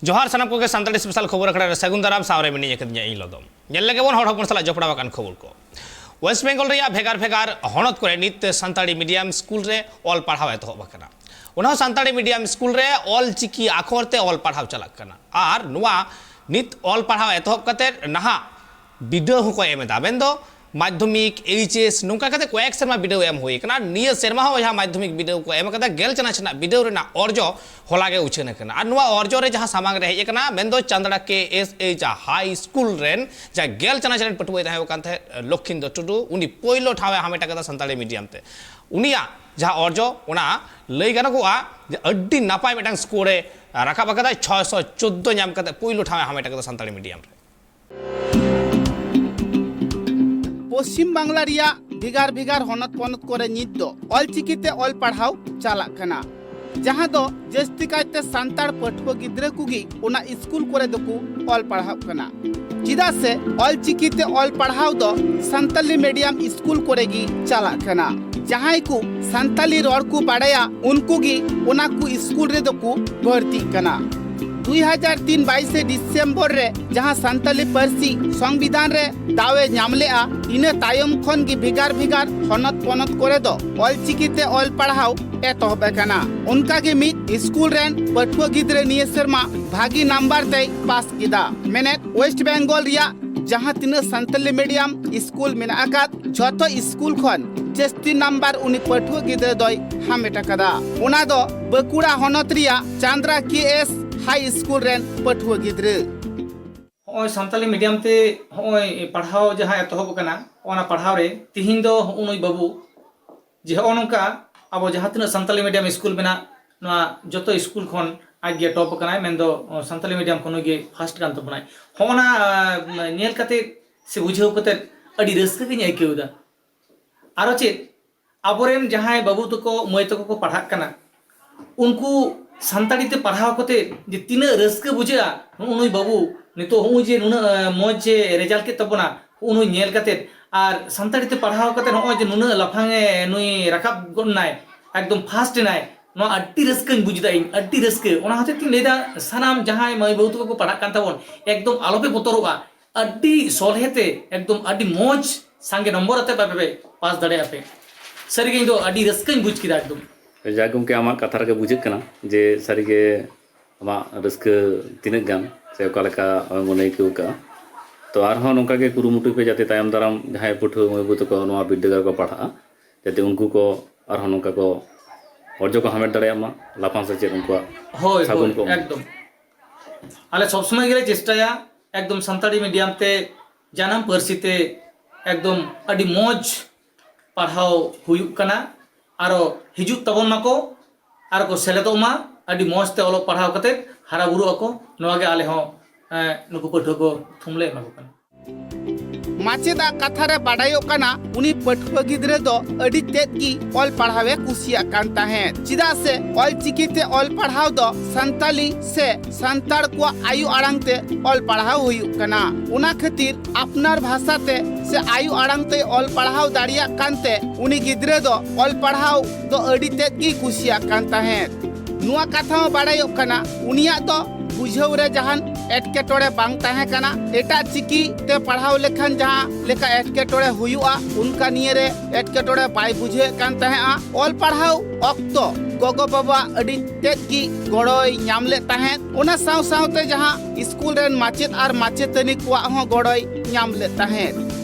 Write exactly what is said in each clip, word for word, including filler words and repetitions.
ᱡᱚᱦᱟᱨ ᱥᱟᱱᱟᱢ ᱠᱚᱜᱮ, ᱥᱟᱱᱛᱟᱲᱤ ᱥᱯᱮᱥᱟᱞ ᱠᱷᱚᱵᱚᱨ ᱟᱠᱷᱲᱟ ᱨᱮ ᱥᱟᱹᱜᱩᱱ ᱫᱟᱨᱟᱢ᱾ ᱥᱟᱶ ᱨᱮ ᱢᱤᱱᱟᱹᱧᱟ ᱠᱟᱫᱤᱧᱟ ᱤᱧ ᱞᱚᱫᱚᱢ᱾ ᱧᱮᱞ ᱞᱮᱜᱮ ᱵᱚᱱ ᱦᱚᱲ ᱦᱚᱯᱚᱱ ᱥᱟᱞᱟᱜ ᱡᱚᱯᱲᱟᱣ ᱟᱠᱟᱱ ᱠᱷᱚᱵᱚᱨ ᱠᱚ᱾ ᱳᱭᱮᱥᱴ ᱵᱮᱝᱜᱚᱞ ᱨᱮᱭᱟᱜ ᱵᱷᱮᱜᱟᱨ ᱵᱷᱮᱜᱟᱨ ᱦᱚᱱᱚᱛ ᱠᱚᱨᱮ ᱱᱤᱛ ᱥᱟᱱᱛᱟᱲᱤ ᱢᱤᱰᱤᱭᱟᱢ ᱥᱠᱩᱞ ᱨᱮ ᱚᱞ ᱯᱟᱲᱦᱟᱣ ᱮᱛᱚᱦᱚᱵ ᱟᱠᱟᱱᱟ᱾ ᱚᱱᱟ ᱦᱚᱸ ᱥᱟᱱᱛᱟᱲᱤ ᱢᱤᱰᱤᱭᱟᱢ ᱥᱠᱩᱞ ᱨᱮ ᱚᱞ ᱪᱤᱠᱤ ᱟᱠᱷᱚᱨ ᱛᱮ ᱚᱞ ᱯᱟᱲᱦᱟᱣ ᱪᱟᱞᱟᱜ ᱠᱟᱱᱟ᱾ ᱟᱨ ᱱᱚᱣᱟ ᱱᱤᱛ ᱚᱞ ᱯᱟᱲᱦᱟᱣ ᱮᱛᱚᱦᱚᱵ ᱠᱟᱛᱮ ᱱᱟᱦᱟᱜ ᱵᱤᱰᱟᱹᱣ ᱦᱚᱸᱠᱚ ᱮᱢ ᱮᱫᱟ, ᱢᱮᱱᱫᱚ ᱢᱟᱫᱽᱫᱷᱚᱢᱤᱠ, ᱮᱭᱤᱪ ᱮᱥ, ᱱᱚᱝᱠᱟ ᱠᱟᱛᱮ ᱠᱚᱭᱮᱠ ᱥᱮᱨᱢᱟ ᱵᱤᱰᱟᱹᱣ ᱮᱢ ᱦᱩᱭ ᱟᱠᱟᱱᱟ᱾ ᱱᱤᱭᱟᱹ ᱥᱮᱨᱢᱟ ᱦᱚᱸ ᱡᱟᱦᱟᱸ ᱢᱟᱫᱽᱫᱷᱚᱢᱤᱠ ᱵᱤᱰᱟᱹᱣ ᱠᱚ ᱮᱢ ᱟᱠᱟᱫᱟ, ᱜᱮᱞ ᱪᱟᱱᱟᱪ ᱨᱮᱱᱟᱜ ᱵᱤᱰᱟᱹᱣ ᱨᱮᱱᱟᱜ ᱚᱨᱡᱚ ᱦᱚᱞᱟ ᱜᱮ ᱩᱪᱷᱟᱹᱱ ᱟᱠᱟᱱᱟ᱾ ᱟᱨ ᱱᱚᱣᱟ ᱚᱨᱡᱚ ᱨᱮ ᱡᱟᱦᱟᱸ ᱥᱟᱢᱟᱝ ᱨᱮ ᱦᱮᱡ ᱟᱠᱟᱱᱟ, ᱢᱮᱱᱫᱚ ᱪᱟᱸᱫᱽᱲᱟ ᱠᱮ ᱮᱥ ᱮᱭᱤᱪ ᱦᱟᱭ ᱥᱠᱩᱞ ᱨᱮᱱ ᱡᱟᱦᱟᱸ ᱜᱮᱞ ᱪᱟᱱᱟᱪ ᱨᱮᱱ ᱯᱟᱹᱴᱷᱩᱣᱟᱹᱭ ᱛᱟᱦᱮᱸ ᱠᱟᱱ ᱛᱟᱦᱮᱸᱫ, ᱞᱚᱠᱷᱤᱱᱫᱚᱨ ᱴᱩᱰᱩ, ᱩᱱᱤ ᱯᱳᱭᱞᱳ ᱴᱷᱟᱶ ᱮ ᱦᱟᱢᱮᱴ ᱟᱠᱟᱫᱟ ᱥᱟᱱᱛᱟᱲᱤ ᱢᱤᱰᱤᱭᱟᱢ ᱛᱮ᱾ ᱩᱱᱤᱭᱟᱜ ᱡᱟᱦᱟᱸ ᱚᱨᱡᱚ, ᱚᱱᱟ ᱞᱟᱹᱭ ᱜᱟᱱᱚᱜᱚᱜᱼᱟ ᱡᱮ ᱟᱹᱰᱤ ᱱᱟᱯᱟᱭ ᱢᱤᱫᱴᱟᱝ ᱥᱠᱳᱨ ᱮ ᱨᱟᱠᱟᱵ ᱟᱠᱟᱫᱟ, ᱪᱷᱚᱭᱥᱚ ᱪᱳᱫᱽᱫᱳ ᱧᱟᱢ ᱠᱟᱛᱮ ᱯᱳᱭᱞᱳ ᱴᱷᱟᱶ ᱮ ᱦᱟᱢᱮᱴ ᱟᱠᱟᱫᱟ ᱥᱟᱱᱛᱟᱲᱤ ᱢᱤᱰᱤᱭᱟᱢ ᱨᱮ᱾ ᱯᱚᱥᱪᱤᱢ ᱵᱟᱝᱞᱟ ᱨᱮᱭᱟᱜ ᱵᱷᱮᱜᱟᱨ ᱵᱷᱮᱜᱟᱨ ᱦᱚᱱᱚᱛ ᱯᱚᱱᱚᱛ ᱠᱚᱨᱮ ᱱᱤᱛ ᱫᱚ ᱚᱞᱪᱤᱠᱤ ᱛᱮ ᱚᱞ ᱯᱟᱲᱦᱟᱣ ᱪᱟᱞᱟᱜ ᱠᱟᱱᱟ, ᱡᱟᱦᱟᱸ ᱫᱚ ᱡᱟᱹᱥᱛᱤ ᱠᱟᱭᱛᱮ ᱥᱟᱱᱛᱟᱲ ᱯᱟᱹᱴᱷᱩᱣᱟᱹ ᱜᱤᱫᱽᱨᱟᱹ ᱠᱚᱜᱮ ᱚᱱᱟ ᱥᱠᱩᱞ ᱠᱚᱨᱮ ᱫᱚᱠᱚ ᱚᱞ ᱯᱟᱲᱦᱟᱜ ᱠᱟᱱᱟ᱾ ᱪᱮᱫᱟᱜ ᱥᱮ ᱚᱞᱪᱤᱠᱤ ᱛᱮ ᱚᱞ ᱯᱟᱲᱦᱟᱣ ᱫᱚ ᱥᱟᱱᱛᱟᱞᱤ ᱢᱤᱰᱤᱭᱟᱢ ᱥᱠᱩᱞ ᱠᱚᱨᱮ ᱜᱮ ᱪᱟᱞᱟᱜ ᱠᱟᱱᱟ᱾ ᱡᱟᱦᱟᱸᱭ ᱠᱚ ᱥᱟᱱᱛᱟᱞᱤ ᱨᱚᱲ ᱠᱚ ᱵᱟᱲᱟᱭᱟ, ᱩᱱᱠᱩ ᱜᱮ ᱚᱱᱟ ᱠᱚ ᱥᱠᱩᱞ ᱨᱮᱫᱚ ᱠᱚ ᱵᱷᱚᱨᱛᱤᱜ ᱠᱟᱱᱟ᱾ ᱫᱩᱭ ᱦᱟᱡᱟᱨ ᱛᱤᱱ ᱵᱟᱭᱤᱥᱮ ᱰᱤᱥᱮᱢᱵᱚᱨ ᱨᱮ ᱡᱟᱦᱟᱸ ᱥᱟᱱᱛᱟᱞᱤ ᱯᱟᱹᱨᱥᱤ ᱥᱚᱝᱵᱤᱫᱷᱟᱱ ᱨᱮ ᱫᱟᱣ ᱮ ᱧᱟᱢ ᱞᱮᱜᱼᱟ, ᱤᱱᱟᱹ ᱛᱟᱭᱚᱢ ᱠᱷᱚᱱ ᱜᱮ ᱵᱷᱮᱜᱟᱨ ᱵᱷᱮᱜᱟᱨ ᱦᱚᱱᱚᱛ ᱯᱚᱱᱚᱛ ᱠᱚᱨᱮ ᱫᱚ ᱚᱞᱪᱤᱠᱤ ᱛᱮ ᱚᱞ ᱯᱟᱲᱦᱟᱣ ᱮᱛᱚᱦᱚᱵ ᱟᱠᱟᱱᱟ᱾ ᱚᱱᱠᱟ ᱜᱮ ᱢᱤᱫ ᱥᱠᱩᱞ ᱨᱮᱱ ᱯᱟᱹᱴᱷᱩᱣᱟᱹ ᱜᱤᱫᱽᱨᱟᱹ ᱱᱤᱭᱟᱹ ᱥᱮᱨᱢᱟ ᱵᱷᱟᱹᱜᱤ ᱱᱟᱢᱵᱟᱨ ᱛᱮᱭ ᱯᱟᱥ ᱠᱮᱫᱟ᱾ ᱢᱮᱱᱮᱫ, ᱳᱭᱮᱥᱴ ᱵᱮᱝᱜᱚᱞ ᱨᱮᱭᱟᱜ ᱡᱟᱦᱟᱸ ᱛᱤᱱᱟᱹᱜ ᱥᱟᱱᱛᱟᱞᱤ ᱢᱤᱰᱤᱭᱟᱢ ᱥᱠᱩᱞ ᱢᱮᱱᱟᱜ ᱟᱠᱟᱫ, ᱡᱷᱚᱛᱚ ᱥᱠᱩᱞ ᱠᱷᱚᱱ ᱡᱟᱹᱥᱛᱤ ᱱᱟᱢᱵᱟᱨ ᱩᱱᱤ ᱯᱟᱹᱴᱷᱩᱣᱟᱹ ᱜᱤᱫᱽᱨᱟᱹ ᱫᱚᱭ ᱦᱟᱢᱮᱴ ᱟᱠᱟᱫᱟ᱾ ᱚᱱᱟ ᱫᱚ ᱵᱟᱸᱠᱩᱲᱟ ᱦᱚᱱᱚᱛ ᱨᱮᱭᱟᱜ ᱪᱟᱸᱫᱽᱨᱟ ᱠᱮ ᱮᱥ ᱦᱟᱭ ᱥᱠᱩᱞ ᱨᱮᱱ ᱯᱟᱹᱴᱷᱩᱣᱟᱹ ᱜᱤᱫᱽᱨᱟᱹ᱾ ᱦᱚᱸᱜᱼᱚᱭ ᱥᱟᱱᱛᱟᱞᱤ ᱢᱤᱰᱤᱭᱟᱢ ᱛᱮ ᱦᱚᱸᱜᱼᱚᱭ ᱯᱟᱲᱦᱟᱣ ᱡᱟᱦᱟᱸ ᱮᱛᱚᱦᱚᱵ ᱟᱠᱟᱱᱟ, ᱚᱱᱟ ᱯᱟᱲᱦᱟᱣ ᱨᱮ ᱛᱤᱦᱤᱧ ᱫᱚ ᱦᱚᱸᱜᱼᱚ ᱱᱩᱭ ᱵᱟᱹᱵᱩ ᱡᱮ ᱦᱚᱸᱜᱼᱚ ᱱᱚᱝᱠᱟ ᱟᱵᱚ ᱡᱟᱦᱟᱸ ᱛᱤᱱᱟᱹᱜ ᱥᱟᱱᱛᱟᱞᱤ ᱢᱤᱰᱤᱭᱟᱢ ᱥᱠᱩᱞ ᱢᱮᱱᱟᱜ, ᱱᱚᱣᱟ ᱡᱚᱛᱚ ᱥᱠᱩᱞ ᱠᱷᱚᱱ ᱟᱡ ᱜᱮ ᱴᱚᱯ ᱟᱠᱟᱱᱟᱭ, ᱢᱮᱱᱫᱚ ᱥᱟᱱᱛᱟᱞᱤ ᱢᱤᱰᱤᱭᱟᱢ ᱠᱷᱚᱱ ᱱᱩᱭ ᱜᱮ ᱯᱷᱟᱥᱴ ᱠᱟᱱ ᱛᱟᱵᱚᱱᱟᱭ᱾ ᱦᱚᱸᱜᱼᱚ ᱱᱟ, ᱟᱸ, ᱧᱮᱞ ᱠᱟᱛᱮ ᱥᱮ ᱵᱩᱡᱷᱟᱹᱣ ᱠᱟᱛᱮ ᱟᱹᱰᱤ ᱨᱟᱹᱥᱠᱟᱹ ᱜᱤᱧ ᱟᱹᱭᱠᱟᱹᱣ ᱮᱫᱟ᱾ ᱟᱨᱚ ᱪᱮᱫ, ᱟᱵᱚᱨᱮᱱ ᱡᱟᱦᱟᱸᱭ ᱵᱟᱹᱵᱩ ᱛᱟᱠᱚ, ᱢᱟᱹᱭ ᱛᱟᱠᱚ ᱠᱚ ᱯᱟᱲᱦᱟᱜ ᱠᱟᱱᱟ, ᱩᱱᱠᱩ ᱥᱟᱱᱛᱟᱲᱤ ᱛᱮ ᱯᱟᱲᱦᱟᱣ ᱠᱟᱛᱮ ᱡᱮ ᱛᱤᱱᱟᱹᱜ ᱨᱟᱹᱥᱠᱟᱹ ᱵᱩᱡᱷᱟᱹᱜᱼᱟ, ᱱᱩᱜᱼᱩ ᱱᱩᱭ ᱵᱟᱹᱵᱩ ᱱᱤᱛᱚᱜ ᱱᱩᱜᱼᱩᱭ ᱡᱮ ᱱᱩᱱᱟᱹᱜ, ᱮ, ᱢᱚᱡᱽ ᱮ ᱨᱮᱡᱟᱞᱴ ᱠᱮᱫ ᱛᱟᱵᱚᱱᱟ, ᱱᱩᱜᱼᱩ ᱱᱩᱭ ᱧᱮᱞ ᱠᱟᱛᱮ, ᱟᱨ ᱥᱟᱱᱛᱟᱲᱤ ᱛᱮ ᱯᱟᱲᱦᱟᱣ ᱠᱟᱛᱮ ᱱᱚᱜᱼᱚᱭ ᱡᱮ ᱱᱩᱱᱟᱹᱜ ᱞᱟᱯᱷᱟᱝ ᱮ ᱱᱩᱭ ᱨᱟᱠᱟᱵ ᱜᱚᱫ ᱮᱱᱟᱭ, ᱮᱠᱫᱚᱢ ᱯᱷᱟᱥᱴ ᱮᱱᱟᱭ, ᱱᱚᱣᱟ ᱟᱹᱰᱤ ᱨᱟᱹᱥᱠᱟᱹᱧ ᱵᱩᱡᱽ ᱮᱫᱟ ᱤᱧ, ᱟᱹᱰᱤ ᱨᱟᱹᱥᱠᱟᱹ᱾ ᱚᱱᱟ ᱦᱚᱛᱮᱡ ᱛᱤᱧ ᱞᱟᱹᱭᱫᱟ, ᱥᱟᱱᱟᱢ ᱡᱟᱦᱟᱸᱭ ᱢᱟᱹᱭ ᱵᱟᱹᱵᱩ ᱛᱟᱠᱚ ᱠᱚ ᱯᱟᱲᱦᱟᱜ ᱠᱟᱱ ᱛᱟᱵᱚᱱ, ᱮᱠᱫᱚᱢ ᱟᱞᱚᱯᱮ ᱵᱚᱛᱚᱨᱚᱜᱼᱟ, ᱟᱹᱰᱤ ᱥᱚᱞᱦᱮ ᱛᱮ ᱮᱠᱫᱚᱢ ᱟᱹᱰᱤ ᱢᱚᱡᱽ ᱥᱟᱸᱜᱮ ᱱᱚᱢᱵᱚᱨ ᱟᱛᱮ ᱟᱯᱮ ᱯᱮ ᱯᱟᱥ ᱫᱟᱲᱮᱭᱟᱜᱼᱟ ᱯᱮ᱾ ᱥᱟᱹᱨᱤᱜᱮ ᱤᱧ ᱫᱚ ᱟᱹᱰᱤ ᱨᱟᱹᱥᱠᱟᱹᱧ ᱵᱩᱡᱽ ᱠᱮᱫᱟ ᱮᱠᱫᱚᱢ᱾ ᱡᱟ ᱜᱚᱢᱠᱮ, ᱟᱢᱟᱜ ᱠᱟᱛᱷᱟ ᱨᱮᱜᱮ ᱵᱩᱡᱷᱟᱹᱜ ᱠᱟᱱᱟ ᱡᱮ ᱥᱟᱹᱨᱤᱜᱮ ᱟᱢᱟᱜ ᱨᱟᱹᱥᱠᱟᱹ ᱛᱤᱱᱟᱹᱜ ᱜᱟᱱ ᱥᱮ ᱚᱠᱟ ᱞᱮᱠᱟ ᱟᱢᱮᱢ ᱢᱚᱱᱮ ᱟᱹᱭᱠᱟᱹᱣ ᱠᱟᱜᱼᱟ᱾ ᱛᱚ ᱟᱨᱦᱚᱸ ᱱᱚᱝᱠᱟ ᱜᱮ ᱠᱩᱨᱩᱢᱩᱴᱩᱭ ᱯᱮ, ᱡᱟᱛᱮ ᱛᱟᱭᱚᱢ ᱫᱟᱨᱟᱢ ᱡᱟᱦᱟᱸᱭ ᱯᱟᱹᱴᱷᱩᱣᱟᱹ ᱢᱟᱹᱭ ᱵᱟᱹᱵᱩ ᱛᱟᱠᱚ ᱱᱚᱣᱟ ᱵᱤᱨᱫᱟᱹᱜᱟᱲ ᱠᱚ ᱯᱟᱲᱦᱟᱜᱼᱟ, ᱡᱟᱛᱮ ᱩᱱᱠᱩ ᱠᱚ ᱟᱨᱦᱚᱸ ᱱᱚᱝᱠᱟ ᱠᱚ ᱚᱨᱡᱚ ᱠᱚ ᱦᱟᱢᱮᱴ ᱫᱟᱲᱮᱭᱟᱜ ᱢᱟ, ᱞᱟᱯᱷᱟᱝ ᱥᱮᱪᱮᱫ ᱩᱱᱠᱩᱣᱟᱜ ᱦᱳᱭ, ᱥᱟᱹᱜᱩᱱ ᱦᱳᱭ, ᱠᱚᱜ ᱢᱟ᱾ ᱮᱠᱫᱚᱢ᱾ ᱟᱞᱮ ᱥᱚᱵ ᱥᱚᱢᱚᱭ ᱜᱮᱞᱮ ᱪᱮᱥᱴᱟᱭᱟ ᱮᱠᱫᱚᱢ ᱥᱟᱱᱛᱟᱲᱤ ᱢᱤᱰᱤᱭᱟᱢ ᱛᱮ, ᱡᱟᱱᱟᱢ ᱯᱟᱹᱨᱥᱤ ᱛᱮ ᱮᱠᱫᱚᱢ ᱟᱹᱰᱤ ᱢᱚᱡᱽ ᱯᱟᱲᱦᱟᱣ ᱦᱩᱭᱩᱜ ᱠᱟᱱᱟ᱾ ᱟᱨᱚ ᱦᱤᱡᱩᱜ ᱛᱟᱵᱚᱱ ᱢᱟᱠᱚ, ᱟᱨ ᱠᱚ ᱥᱮᱞᱮᱫᱚᱜ ᱢᱟ, ᱟᱹᱰᱤ ᱢᱚᱡᱽ ᱛᱮ ᱚᱞᱚᱜ ᱯᱟᱲᱦᱟᱣ ᱠᱟᱛᱮ ᱦᱟᱨᱟ ᱵᱩᱨᱩᱜ ᱟᱠᱚ᱾ ᱱᱚᱣᱟ ᱜᱮ ᱟᱞᱮ ᱦᱚᱸ, ᱮᱸ, ᱱᱩᱠᱩ ᱯᱟᱹᱴᱷᱩᱣᱟᱹ ᱠᱚ ᱛᱷᱩᱢ ᱞᱮ ᱮᱢᱟ ᱠᱚ ᱠᱟᱱᱟ᱾ ᱢᱟᱪᱮᱫᱟᱜ ᱠᱟᱛᱷᱟ ᱨᱮ ᱵᱟᱰᱟᱭᱚᱜ ᱠᱟᱱᱟ, ᱩᱱᱤ ᱯᱟᱹᱴᱷᱩᱣᱟᱹ ᱜᱤᱫᱽᱨᱟᱹ ᱫᱚ ᱟᱹᱰᱤ ᱛᱮᱫ ᱜᱮ ᱚᱞ ᱯᱟᱲᱦᱟᱣ ᱮ ᱠᱩᱥᱤᱭᱟᱜ ᱠᱟᱱ ᱛᱟᱦᱮᱸᱫ, ᱪᱮᱫᱟᱜ ᱥᱮ ᱚᱞ ᱪᱤᱠᱤ ᱛᱮ ᱚᱞ ᱯᱟᱲᱦᱟᱣ ᱫᱚ ᱥᱟᱱᱛᱟᱞᱤ ᱥᱮ ᱥᱟᱱᱛᱟᱲ ᱠᱚᱣᱟᱜ ᱟᱭᱳ ᱟᱲᱟᱝ ᱛᱮ ᱚᱞ ᱯᱟᱲᱦᱟᱣ ᱦᱩᱭᱩᱜ ᱠᱟᱱᱟ᱾ ᱚᱱᱟ ᱠᱷᱟᱹᱛᱤᱨ ᱟᱯᱱᱟᱨ ᱵᱷᱟᱥᱟ ᱛᱮ ᱥᱮ ᱟᱭᱳ ᱟᱲᱟᱝ ᱛᱮ ᱚᱞ ᱯᱟᱲᱦᱟᱣ ᱫᱟᱲᱮᱭᱟᱜ ᱠᱟᱱᱛᱮ ᱩᱱᱤ ᱜᱤᱫᱽᱨᱟᱹ ᱫᱚ ᱚᱞ ᱯᱟᱲᱦᱟᱣ ᱫᱚ ᱟᱹᱰᱤ ᱛᱮᱫ ᱜᱮᱭ ᱠᱩᱥᱤᱭᱟᱜ ᱠᱟᱱ ᱛᱟᱦᱮᱸᱫ᱾ ᱱᱚᱣᱟ ᱠᱟᱛᱷᱟ ᱦᱚᱸ ᱵᱟᱲᱟᱭᱚᱜ ᱠᱟᱱᱟ, ᱩᱱᱤᱭᱟᱜ ᱫᱚ ᱵᱩᱡᱷᱟᱹᱣ ᱨᱮ ᱡᱟᱦᱟᱱ ᱮᱴᱠᱮᱴᱚᱬᱮ ᱵᱟᱝ ᱛᱟᱦᱮᱸ ᱠᱟᱱᱟ᱾ ᱮᱴᱟᱜ ᱪᱤᱠᱤ ᱛᱮ ᱯᱟᱲᱦᱟᱣ ᱞᱮᱠᱷᱟᱱ ᱡᱟᱦᱟᱸ ᱞᱮᱠᱟ ᱮᱴᱠᱮᱴᱚᱬᱮ ᱦᱩᱭᱩᱜᱼᱟ, ᱚᱱᱠᱟ ᱱᱤᱭᱟᱹ ᱨᱮ ᱮᱴᱠᱮᱴᱚᱬᱮ ᱵᱟᱭ ᱵᱩᱡᱷᱟᱹᱣᱮᱫ ᱠᱟᱱ ᱛᱟᱦᱮᱸᱫᱼᱟ᱾ ᱚᱞ ᱯᱟᱲᱦᱟᱣ ᱚᱠᱛᱚ ᱜᱚᱜᱚ ᱵᱟᱵᱟᱣᱟᱜ ᱟᱹᱰᱤ ᱛᱮᱫ ᱜᱮ ᱜᱚᱲᱚᱭ ᱧᱟᱢ ᱞᱮᱫ ᱛᱟᱦᱮᱸᱫ᱾ ᱚᱱᱟ ᱥᱟᱶ ᱥᱟᱶᱛᱮ ᱡᱟᱦᱟᱸ ᱥᱠᱩᱞ ᱨᱮᱱ ᱢᱟᱪᱮᱫ ᱟᱨ ᱢᱟᱪᱮᱛᱟᱹᱱᱤ ᱠᱚᱣᱟᱜ ᱦᱚᱸ ᱜᱚᱲᱚᱭ ᱧᱟᱢ ᱞᱮᱫ ᱛᱟᱦᱮᱸᱫ᱾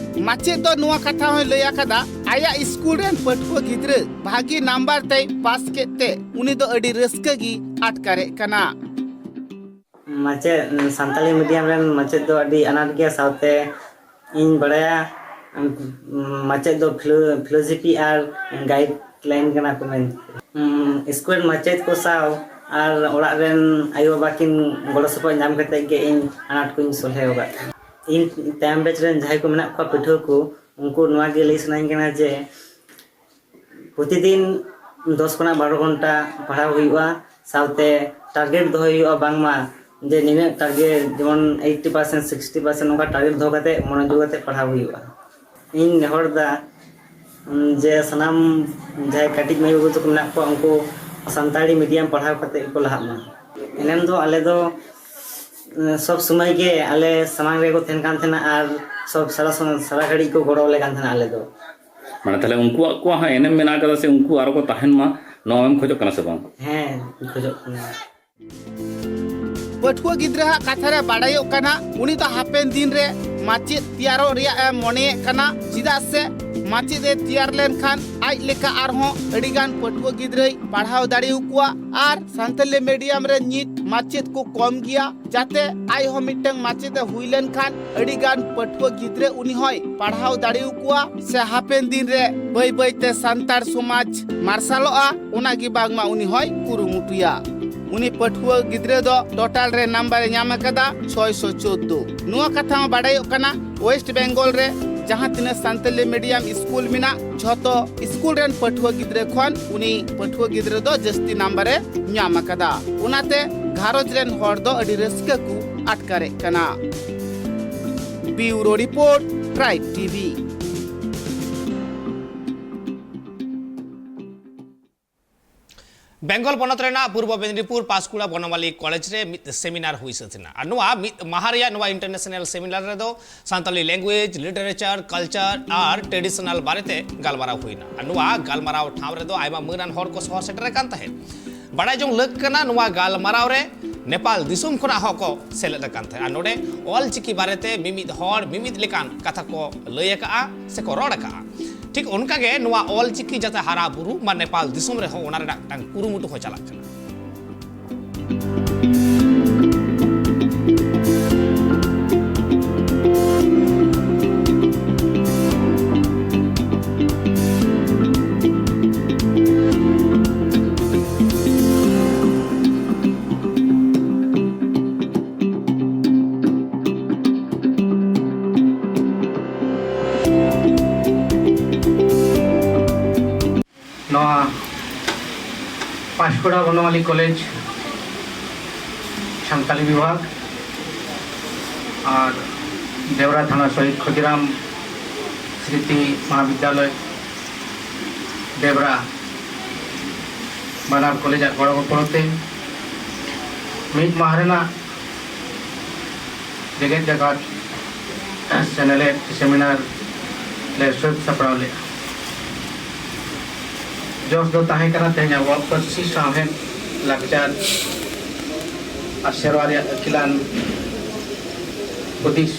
ᱢᱟᱪᱮᱫ ᱫᱚ ᱱᱚᱣᱟ ᱠᱟᱛᱷᱟ ᱦᱚᱸᱭ ᱞᱟᱹᱭ ᱟᱠᱟᱫᱟ, ᱟᱭᱟᱜ ᱥᱠᱩᱞ ᱨᱮᱱ ᱯᱟᱹᱴᱷᱩᱣᱟᱹ ᱜᱤᱫᱽᱨᱟᱹ ᱵᱷᱟᱹᱜᱤ ᱱᱟᱢᱵᱟᱨ ᱛᱮᱭ ᱯᱟᱥ ᱠᱮᱫ ᱛᱮ ᱩᱱᱤ ᱫᱚ ᱟᱹᱰᱤ ᱨᱟᱹᱥᱠᱟᱹ ᱜᱮ ᱟᱴᱠᱟᱨᱮᱫ ᱠᱟᱱᱟ᱾ ᱢᱟᱪᱮᱫ, ᱥᱟᱱᱛᱟᱞᱤ ᱢᱤᱰᱤᱭᱟᱢ ᱨᱮᱱ ᱢᱟᱪᱮᱫ ᱫᱚ ᱟᱹᱰᱤ ᱟᱱᱟᱴ ᱜᱮᱭᱟ, ᱥᱟᱶᱛᱮ ᱤᱧ ᱵᱟᱲᱟᱭᱟ, ᱩᱸ, ᱢᱟᱪᱮᱫ ᱫᱚ ᱯᱷᱤᱞᱳ-, ᱯᱷᱤᱞᱳᱡᱚᱯᱷᱤ ᱟᱨ ᱜᱟᱭᱤᱰ ᱞᱟᱭᱤᱱ ᱠᱟᱱᱟ ᱠᱚ ᱢᱮᱱᱛᱮ᱾ ᱩᱸ, ᱥᱠᱩᱞ ᱨᱮᱱ ᱢᱟᱪᱮᱫ ᱠᱚ ᱥᱟᱶ ᱟᱨ ᱚᱲᱟᱜ ᱨᱮᱱ ᱟᱭᱳᱼᱵᱟᱵᱟ ᱠᱤᱱ ᱜᱚᱲᱚ ᱥᱚᱯᱚᱦᱚᱫ ᱧᱟᱢ ᱠᱟᱛᱮᱫ ᱜᱮ ᱤᱧ ᱟᱱᱟᱴ ᱠᱚᱧ ᱥᱚᱞᱦᱮ ᱟᱠᱟᱫ ᱛᱟᱦᱮᱸᱫ᱾ ᱤᱧ ᱛᱟᱭᱚᱢ ᱵᱮᱪ ᱨᱮᱱ ᱡᱟᱦᱟᱸᱭ ᱠᱚ ᱢᱮᱱᱟᱜ ᱠᱚᱣᱟ ᱯᱟᱹᱴᱷᱩᱣᱟᱹ ᱠᱚ, ᱩᱱᱠᱩ ᱱᱚᱣᱟ ᱜᱮ ᱞᱟᱹᱭ ᱥᱟᱱᱟᱧ ᱠᱟᱱᱟ ᱡᱮ ᱯᱨᱚᱛᱤᱫᱤᱱ ᱫᱚᱥ ᱠᱷᱚᱱᱟᱜ ᱵᱟᱨᱚ ᱜᱷᱚᱱᱴᱟ ᱯᱟᱲᱦᱟᱣ ᱦᱩᱭᱩᱜᱼᱟ, ᱥᱟᱶᱛᱮ ᱴᱟᱨᱜᱮᱴ ᱫᱚᱦᱚᱭ ᱦᱩᱭᱩᱜᱼᱟ, ᱵᱟᱝᱢᱟ ᱡᱮ ᱱᱤᱱᱟᱹᱜ ᱴᱟᱨᱜᱮᱴ, ᱡᱮᱢᱚᱱ ᱮᱭᱤᱴᱴᱤ ᱯᱟᱨᱥᱮᱱᱴ, ᱥᱤᱠᱥᱴᱤ ᱯᱟᱨᱥᱮᱱᱴ, ᱱᱚᱝᱠᱟ ᱴᱟᱨᱜᱮᱴ ᱫᱚᱦᱚ ᱠᱟᱛᱮ ᱢᱚᱱᱳᱡᱳᱜᱽ ᱠᱟᱛᱮ ᱯᱟᱲᱦᱟᱣ ᱦᱩᱭᱩᱜᱼᱟ᱾ ᱤᱧ ᱱᱮᱦᱚᱨ ᱫᱟ, ᱩᱸ, ᱡᱮ ᱥᱟᱱᱟᱢ ᱡᱟᱦᱟᱸᱭ ᱠᱟᱹᱴᱤᱡ ᱢᱟᱹᱭ ᱵᱟᱹᱵᱩ ᱛᱟᱠᱚ ᱢᱮᱱᱟᱜ ᱠᱚᱣᱟ, ᱩᱱᱠᱩ ᱥᱟᱱᱛᱟᱲᱤ ᱢᱤᱰᱤᱭᱟᱢ ᱯᱟᱲᱦᱟᱣ ᱠᱟᱛᱮ ᱜᱮᱠᱚ ᱞᱟᱦᱟᱜ ᱢᱟ᱾ ᱮᱱᱮᱢ ᱫᱚ ᱟᱞᱮ ᱫᱚ ᱥᱚᱵ ᱥᱚᱢᱚᱭ ᱜᱮ ᱟᱞᱮ ᱥᱟᱢᱟᱝ ᱨᱮᱠᱚ ᱛᱟᱦᱮᱱ ᱠᱟᱱ ᱛᱟᱦᱮᱱᱟ ᱟᱨ ᱥᱚᱵ ᱥᱟᱨᱟ ᱥᱚᱢᱚᱭ ᱥᱟᱨᱟ ᱜᱷᱟᱹᱲᱤᱡ ᱠᱚ ᱜᱚᱲᱚ ᱟᱞᱮ ᱠᱟᱱ ᱛᱟᱦᱮᱱᱟ ᱟᱞᱮ ᱫᱚ᱾ ᱢᱟᱱᱮ ᱛᱟᱦᱞᱮ ᱩᱱᱠᱩᱣᱟᱜ ᱠᱚᱣᱟᱜ ᱦᱚᱸ ᱮᱱᱮᱢ ᱢᱮᱱᱟᱜ ᱟᱠᱟᱫᱟ ᱥᱮ ᱩᱱᱠᱩ ᱟᱨᱚ ᱠᱚ ᱛᱟᱦᱮᱱ ᱢᱟ, ᱱᱚᱣᱟ ᱮᱢ ᱠᱷᱚᱡᱚᱜ ᱠᱟᱱᱟ ᱥᱮ ᱵᱟᱝ? ᱦᱮᱸ, ᱠᱷᱚᱡᱚᱜ ᱠᱟᱱᱟ᱾ ᱯᱟᱹᱴᱷᱩᱣᱟᱹ ᱜᱤᱫᱽᱨᱟᱹ ᱦᱟᱜ ᱠᱟᱛᱷᱟ ᱨᱮ ᱵᱟᱲᱟᱭᱚᱜ ᱠᱟᱱᱟ, ᱩᱱᱤ ᱫᱚ ᱦᱟᱯᱮᱱ ᱫᱤᱱ ᱨᱮ ᱢᱟᱪᱮᱫ ᱛᱮᱭᱟᱨᱚᱜ ᱨᱮᱭᱟᱜ ᱮ ᱢᱚᱱᱮᱭᱮᱫ ᱠᱟᱱᱟ᱾ ᱪᱮᱫᱟᱜ ᱥᱮ ᱢᱟᱪᱮᱫ ᱮ ᱛᱮᱭᱟᱨ ᱞᱮᱱᱠᱷᱟᱱ ᱟᱡ ᱞᱮᱠᱟ ᱟᱨᱦᱚᱸ ᱟᱹᱰᱤᱜᱟᱱ ᱯᱟᱹᱴᱷᱩᱣᱟᱹ ᱜᱤᱫᱽᱨᱟᱹᱭ ᱯᱟᱲᱦᱟᱣ ᱫᱟᱲᱮᱭᱟᱠᱚᱣᱟ᱾ ᱟᱨ ᱥᱟᱱᱛᱟᱞᱤ ᱢᱤᱰᱤᱭᱟᱢ ᱨᱮ ᱱᱤᱛ ᱢᱟᱪᱮᱫ ᱠᱚ ᱠᱚᱢ ᱜᱮᱭᱟ, ᱡᱟᱛᱮ ᱟᱡ ᱦᱚᱸ ᱢᱤᱫᱴᱟᱝ ᱢᱟᱪᱮᱫ ᱮ ᱦᱩᱭ ᱞᱮᱱᱠᱷᱟᱱ ᱟᱹᱰᱤᱜᱟᱱ ᱯᱟᱹᱴᱷᱩᱣᱟᱹ ᱜᱤᱫᱽᱨᱟᱹ ᱩᱱᱤ ᱦᱚᱸᱭ ᱯᱟᱲᱦᱟᱣ ᱫᱟᱲᱮᱭᱟᱠᱚᱣᱟ ᱥᱮ ᱦᱟᱯᱮᱱ ᱫᱤᱱ ᱨᱮ ᱵᱟᱹᱭ ᱵᱟᱹᱭᱛᱮ ᱥᱟᱱᱛᱟᱲ ᱥᱚᱢᱟᱡᱽ ᱢᱟᱨᱥᱟᱞᱚᱜᱼᱟ, ᱚᱱᱟ ᱜᱮ ᱵᱟᱝᱢᱟ ᱩᱱᱤ ᱦᱚᱸᱭ ᱠᱩᱨᱩᱢᱩᱴᱩᱭᱟ᱾ ᱩᱱᱤ ᱯᱟᱹᱴᱷᱩᱣᱟᱹ ᱜᱤᱫᱽᱨᱟᱹ ᱫᱚ ᱴᱳᱴᱟᱞ ᱨᱮ ᱱᱟᱢᱵᱟᱨ ᱮ ᱧᱟᱢ ᱟᱠᱟᱫᱟ ᱪᱷᱚᱭᱥᱚ ᱪᱳᱫᱫᱳ᱾ ᱱᱚᱣᱟ ᱠᱟᱛᱷᱟ ᱦᱚᱸ ᱵᱟᱰᱟᱭᱚᱜ ᱠᱟᱱᱟ, ᱳᱭᱮᱥᱴ ᱵᱮᱝᱜᱚᱞ ᱨᱮ ᱡᱟᱦᱟᱸ ᱛᱤᱱᱟᱹᱜ ᱥᱟᱱᱛᱟᱞᱤ ᱢᱤᱰᱤᱭᱟᱢ ᱥᱠᱩᱞ ᱢᱮᱱᱟᱜ, ᱡᱷᱚᱛᱚ ᱥᱠᱩᱞ ᱨᱮᱱ ᱯᱟᱹᱴᱷᱩᱣᱟᱹ ᱜᱤᱫᱽᱨᱟᱹ ᱠᱷᱚᱱ ᱩᱱᱤ ᱯᱟᱹᱴᱷᱩᱣᱟᱹ ᱜᱤᱫᱽᱨᱟᱹ ᱫᱚ ᱡᱟᱹᱥᱛᱤ ᱱᱟᱢᱵᱟᱨ ᱮ ᱧᱟᱢ ᱟᱠᱟᱫᱟ᱾ ᱚᱱᱟᱛᱮ ᱜᱷᱟᱨᱚᱸᱡᱽ ᱨᱮᱱ ᱦᱚᱲ ᱫᱚ ᱟᱹᱰᱤ ᱨᱟᱹᱥᱠᱟᱹ ᱠᱚ ᱟᱴᱠᱟᱨᱮᱫ ᱠᱟᱱᱟ᱾ ᱵᱤᱭᱩᱨᱳ ᱨᱤᱯᱳᱨᱴ, ᱴᱨᱟᱭᱤᱵᱽ ᱴᱤᱵᱷᱤ᱾ ᱵᱮᱝᱜᱚᱞ ᱯᱚᱱᱚᱛ ᱨᱮᱱᱟᱜ ᱯᱩᱨᱵᱚ ᱢᱮᱫᱤᱱᱤᱯᱩᱨ ᱯᱟᱥᱠᱩᱲᱟ ᱵᱚᱱᱚᱢᱟᱞᱤ ᱠᱚᱞᱮᱡᱽ ᱨᱮ ᱢᱤᱫ ᱥᱮᱢᱤᱱᱟᱨ ᱦᱩᱭ ᱥᱟᱹᱛ ᱮᱱᱟ᱾ ᱟᱨ ᱱᱚᱣᱟ ᱢᱤᱫ ᱢᱟᱦᱟ ᱨᱮᱭᱟᱜ ᱱᱚᱣᱟ ᱤᱱᱴᱟᱨᱱᱮᱥᱱᱟᱞ ᱥᱮᱢᱤᱱᱟᱨ ᱨᱮᱫᱚ ᱥᱟᱱᱛᱟᱞᱤ ᱞᱮᱝᱜᱩᱭᱮᱡᱽ, ᱞᱤᱴᱟᱨᱮᱪᱟᱨ, ᱠᱟᱞᱪᱟᱨ ᱟᱨ ᱴᱨᱮᱰᱤᱥᱚᱱᱟᱞ ᱵᱟᱨᱮᱛᱮ ᱜᱟᱞᱢᱟᱨᱟᱣ ᱦᱩᱭᱱᱟ᱾ ᱟᱨ ᱱᱚᱣᱟ ᱜᱟᱞᱢᱟᱨᱟᱣ ᱴᱷᱟᱶ ᱨᱮᱫᱚ ᱟᱭᱢᱟ ᱢᱟᱹᱱᱟᱱ ᱦᱚᱲ ᱠᱚ ᱥᱚᱦᱚᱨ ᱥᱮᱴᱮᱨ ᱟᱠᱟᱱ ᱛᱟᱦᱮᱸᱫ᱾ ᱵᱟᱲᱟᱭ ᱡᱚᱝ ᱞᱟᱹᱠ ᱠᱟᱱᱟ, ᱱᱚᱣᱟ ᱜᱟᱞᱢᱟᱨᱟᱣ ᱨᱮ ᱱᱮᱯᱟᱞ ᱫᱤᱥᱚᱢ ᱠᱷᱚᱱᱟᱜ ᱦᱚᱸ ᱠᱚ ᱥᱮᱞᱮᱫ ᱟᱠᱟᱱ ᱛᱟᱦᱮᱸᱫ᱾ ᱟᱨ ᱱᱚᱰᱮ ᱚᱞ ᱪᱤᱠᱤ ᱵᱟᱨᱮᱛᱮ ᱢᱤᱢᱤᱫ ᱦᱚᱲ ᱢᱤᱢᱤᱫ ᱞᱮᱠᱟᱱ ᱠᱟᱛᱷᱟ ᱠᱚ ᱞᱟᱹᱭ ᱟᱠᱟᱫᱼᱟ ᱥᱮᱠᱚ ᱨᱚᱲ ᱟᱠᱟᱫᱼᱟ᱾ ᱴᱷᱤᱠ ᱚᱱᱠᱟᱜᱮ ᱱᱚᱣᱟ ᱚᱞ ᱪᱤᱠᱤ ᱡᱟᱛᱮ ᱦᱟᱨᱟ ᱵᱩᱨᱩᱜ ᱢᱟ, ᱱᱮᱯᱟᱞ ᱫᱤᱥᱚᱢ ᱨᱮᱦᱚᱸ ᱚᱱᱟ ᱨᱮᱱᱟᱜ ᱢᱤᱫᱴᱟᱝ ᱠᱩᱨᱩᱢᱩᱴᱩ ᱦᱚᱸ ᱪᱟᱞᱟᱜ ᱠᱟᱱᱟ᱾ ᱱᱚᱣᱟ ᱯᱟᱸᱪᱠᱩᱲᱟ ᱵᱚᱱᱚᱣᱟᱞᱤ ᱠᱚᱞᱮᱡᱽ ᱥᱟᱱᱛᱟᱞᱤ ᱵᱤᱵᱷᱟᱜᱽ ᱟᱨ ᱰᱮᱣᱨᱟ ᱛᱷᱟᱱᱟ ᱥᱚᱦᱤᱫ ᱠᱷᱚᱫᱤᱨᱟᱢ ᱥᱢᱨᱤᱛᱤ ᱢᱚᱦᱟᱵᱤᱫᱽᱭᱟᱞᱚᱭ ᱰᱮᱣᱨᱟ ᱵᱟᱱᱟᱨ ᱠᱚᱞᱮᱡᱽ ᱟᱜ ᱜᱚᱲᱚ ᱜᱚᱯᱚᱲᱚ ᱛᱮ ᱢᱤᱫ ᱢᱟᱦᱟ ᱨᱮᱱᱟᱜ ᱡᱮᱜᱮᱛ ᱡᱟᱠᱟᱛ ᱥᱮᱱᱮᱞᱮᱫ ᱥᱮᱢᱤᱱᱟᱨ ᱞᱮ ᱥᱟᱹᱛ ᱥᱟᱯᱲᱟᱣ ᱞᱮᱫᱼᱟ᱾ ᱡᱚᱥ ᱫᱚ ᱛᱟᱦᱮᱸ ᱠᱟᱱᱟ ᱛᱮᱦᱮᱧ ᱟᱵᱚᱣᱟᱜ ᱯᱟᱹᱨᱥᱤ, ᱥᱟᱶᱦᱮᱫ, ᱞᱟᱠᱪᱟᱨ ᱟᱨ ᱥᱮᱨᱣᱟ ᱨᱮᱭᱟᱜ ᱟᱹᱠᱤᱞᱟᱱ ᱦᱩᱫᱤᱥ᱾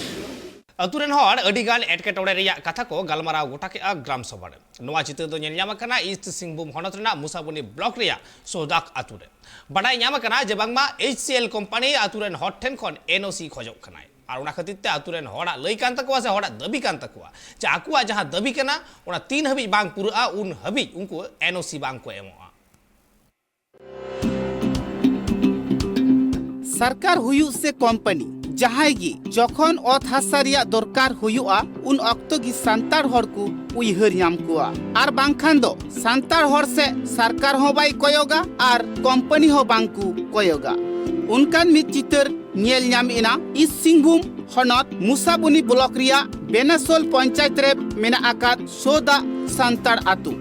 ᱟᱹᱛᱩ ᱨᱮᱱ ᱦᱚᱲ ᱟᱹᱰᱤ ᱜᱟᱱ ᱮᱴᱠᱮᱴᱚᱬᱮ ᱨᱮᱭᱟᱜ ᱠᱟᱛᱷᱟ ᱠᱚ ᱜᱟᱞᱢᱟᱨᱟᱣ ᱜᱚᱴᱟ ᱠᱮᱫᱼᱟ ᱜᱨᱟᱢ ᱥᱚᱵᱷᱟ ᱨᱮ᱾ ᱱᱚᱣᱟ ᱪᱤᱛᱟᱹᱨ ᱫᱚ ᱧᱮᱞ ᱧᱟᱢ ᱟᱠᱟᱱᱟ ᱤᱥᱴ ᱥᱤᱝᱵᱷᱩᱢ ᱦᱚᱱᱚᱛ ᱨᱮᱱᱟᱜ ᱢᱩᱥᱟᱵᱚᱱᱤ ᱵᱞᱚᱠ ᱨᱮᱭᱟᱜ ᱥᱳᱫᱟᱠ ᱟᱹᱛᱩ ᱨᱮ᱾ ᱵᱟᱰᱟᱭ ᱧᱟᱢ ᱟᱠᱟᱱᱟ ᱡᱮ ᱵᱟᱝᱢᱟ ᱮᱭᱤᱪ ᱥᱤ ᱮᱞ ᱠᱳᱢᱯᱟᱱᱤ ᱟᱹᱛᱩ ᱨᱮᱱ ᱦᱚᱲ ᱴᱷᱮᱱ ᱠᱷᱚᱱ ᱮᱱ ᱳ ᱥᱤ ᱠᱷᱚᱡᱚᱜ ᱠᱟᱱᱟᱭ, ᱟᱨ ᱚᱱᱟ ᱠᱷᱟᱹᱛᱤᱨ ᱛᱮ ᱟᱹᱛᱩ ᱨᱮᱱ ᱦᱚᱲᱟᱜ ᱞᱟᱹᱭ ᱠᱟᱱ ᱛᱟᱠᱚᱣᱟ ᱥᱮ ᱦᱚᱲᱟᱜ ᱫᱟᱹᱵᱤ ᱠᱟᱱ ᱛᱟᱠᱚᱣᱟ ᱡᱮ ᱟᱠᱚᱣᱟᱜ ᱡᱟᱦᱟᱸ ᱫᱟᱹᱵᱤ ᱠᱟᱱᱟ ᱚᱱᱟ ᱛᱤᱱ ᱦᱟᱹᱵᱤᱡ ᱵᱟᱝ ᱯᱩᱨᱟᱹᱜᱼᱟ ᱩᱱ ᱦᱟᱹᱵᱤᱡ ᱩᱱᱠᱩ ᱮᱱ ᱳ ᱥᱤ ᱵᱟᱝ ᱠᱚ ᱮᱢᱚᱜᱼᱟ᱾ ᱥᱚᱨᱠᱟᱨ ᱦᱩᱭᱩᱜ ᱥᱮ ᱠᱳᱢᱯᱟᱱᱤ, ᱡᱟᱦᱟᱸᱭ ᱜᱮ ᱡᱚᱠᱷᱚᱱ ᱚᱛ ᱦᱟᱥᱟ ᱨᱮᱭᱟᱜ ᱫᱚᱨᱠᱟᱨ ᱦᱩᱭᱩᱜᱼᱟ, ᱩᱱ ᱚᱠᱛᱚ ᱜᱮ ᱥᱟᱱᱛᱟᱲ ᱦᱚᱲ ᱠᱚ ᱩᱭᱦᱟᱹᱨ ᱧᱟᱢ ᱠᱚᱣᱟ᱾ ᱟᱨ ᱵᱟᱝᱠᱷᱟᱱ ᱫᱚ ᱥᱟᱱᱛᱟᱲ ᱦᱚᱲ ᱥᱮ ᱥᱚᱨᱠᱟᱨ ᱦᱚᱸ ᱵᱟᱭ ᱠᱚᱭᱚᱜᱟ ᱟᱨ ᱠᱳᱢᱯᱟᱱᱤ ᱦᱚᱸ ᱵᱟᱝ ᱠᱚ ᱠᱚᱭᱚᱜᱟ᱾ ᱚᱱᱠᱟᱱ ᱢᱤᱫ ᱪᱤᱛᱟᱹᱨ ᱧᱮᱞ ᱧᱟᱢ ᱮᱱᱟ ᱤᱥᱴ ᱥᱤᱝᱵᱷᱩᱢ ᱦᱚᱱᱚᱛ ᱢᱩᱥᱟᱵᱚᱱᱤ ᱵᱞᱚᱠ ᱨᱮᱭᱟᱜ ᱵᱮᱱᱟᱥᱳᱞ ᱯᱚᱧᱪᱟᱭᱮᱛ ᱨᱮ ᱢᱮᱱᱟᱜ ᱟᱠᱟᱫ ᱥᱳᱫᱟ ᱥᱟᱱᱛᱟᱲ ᱟᱛᱳ᱾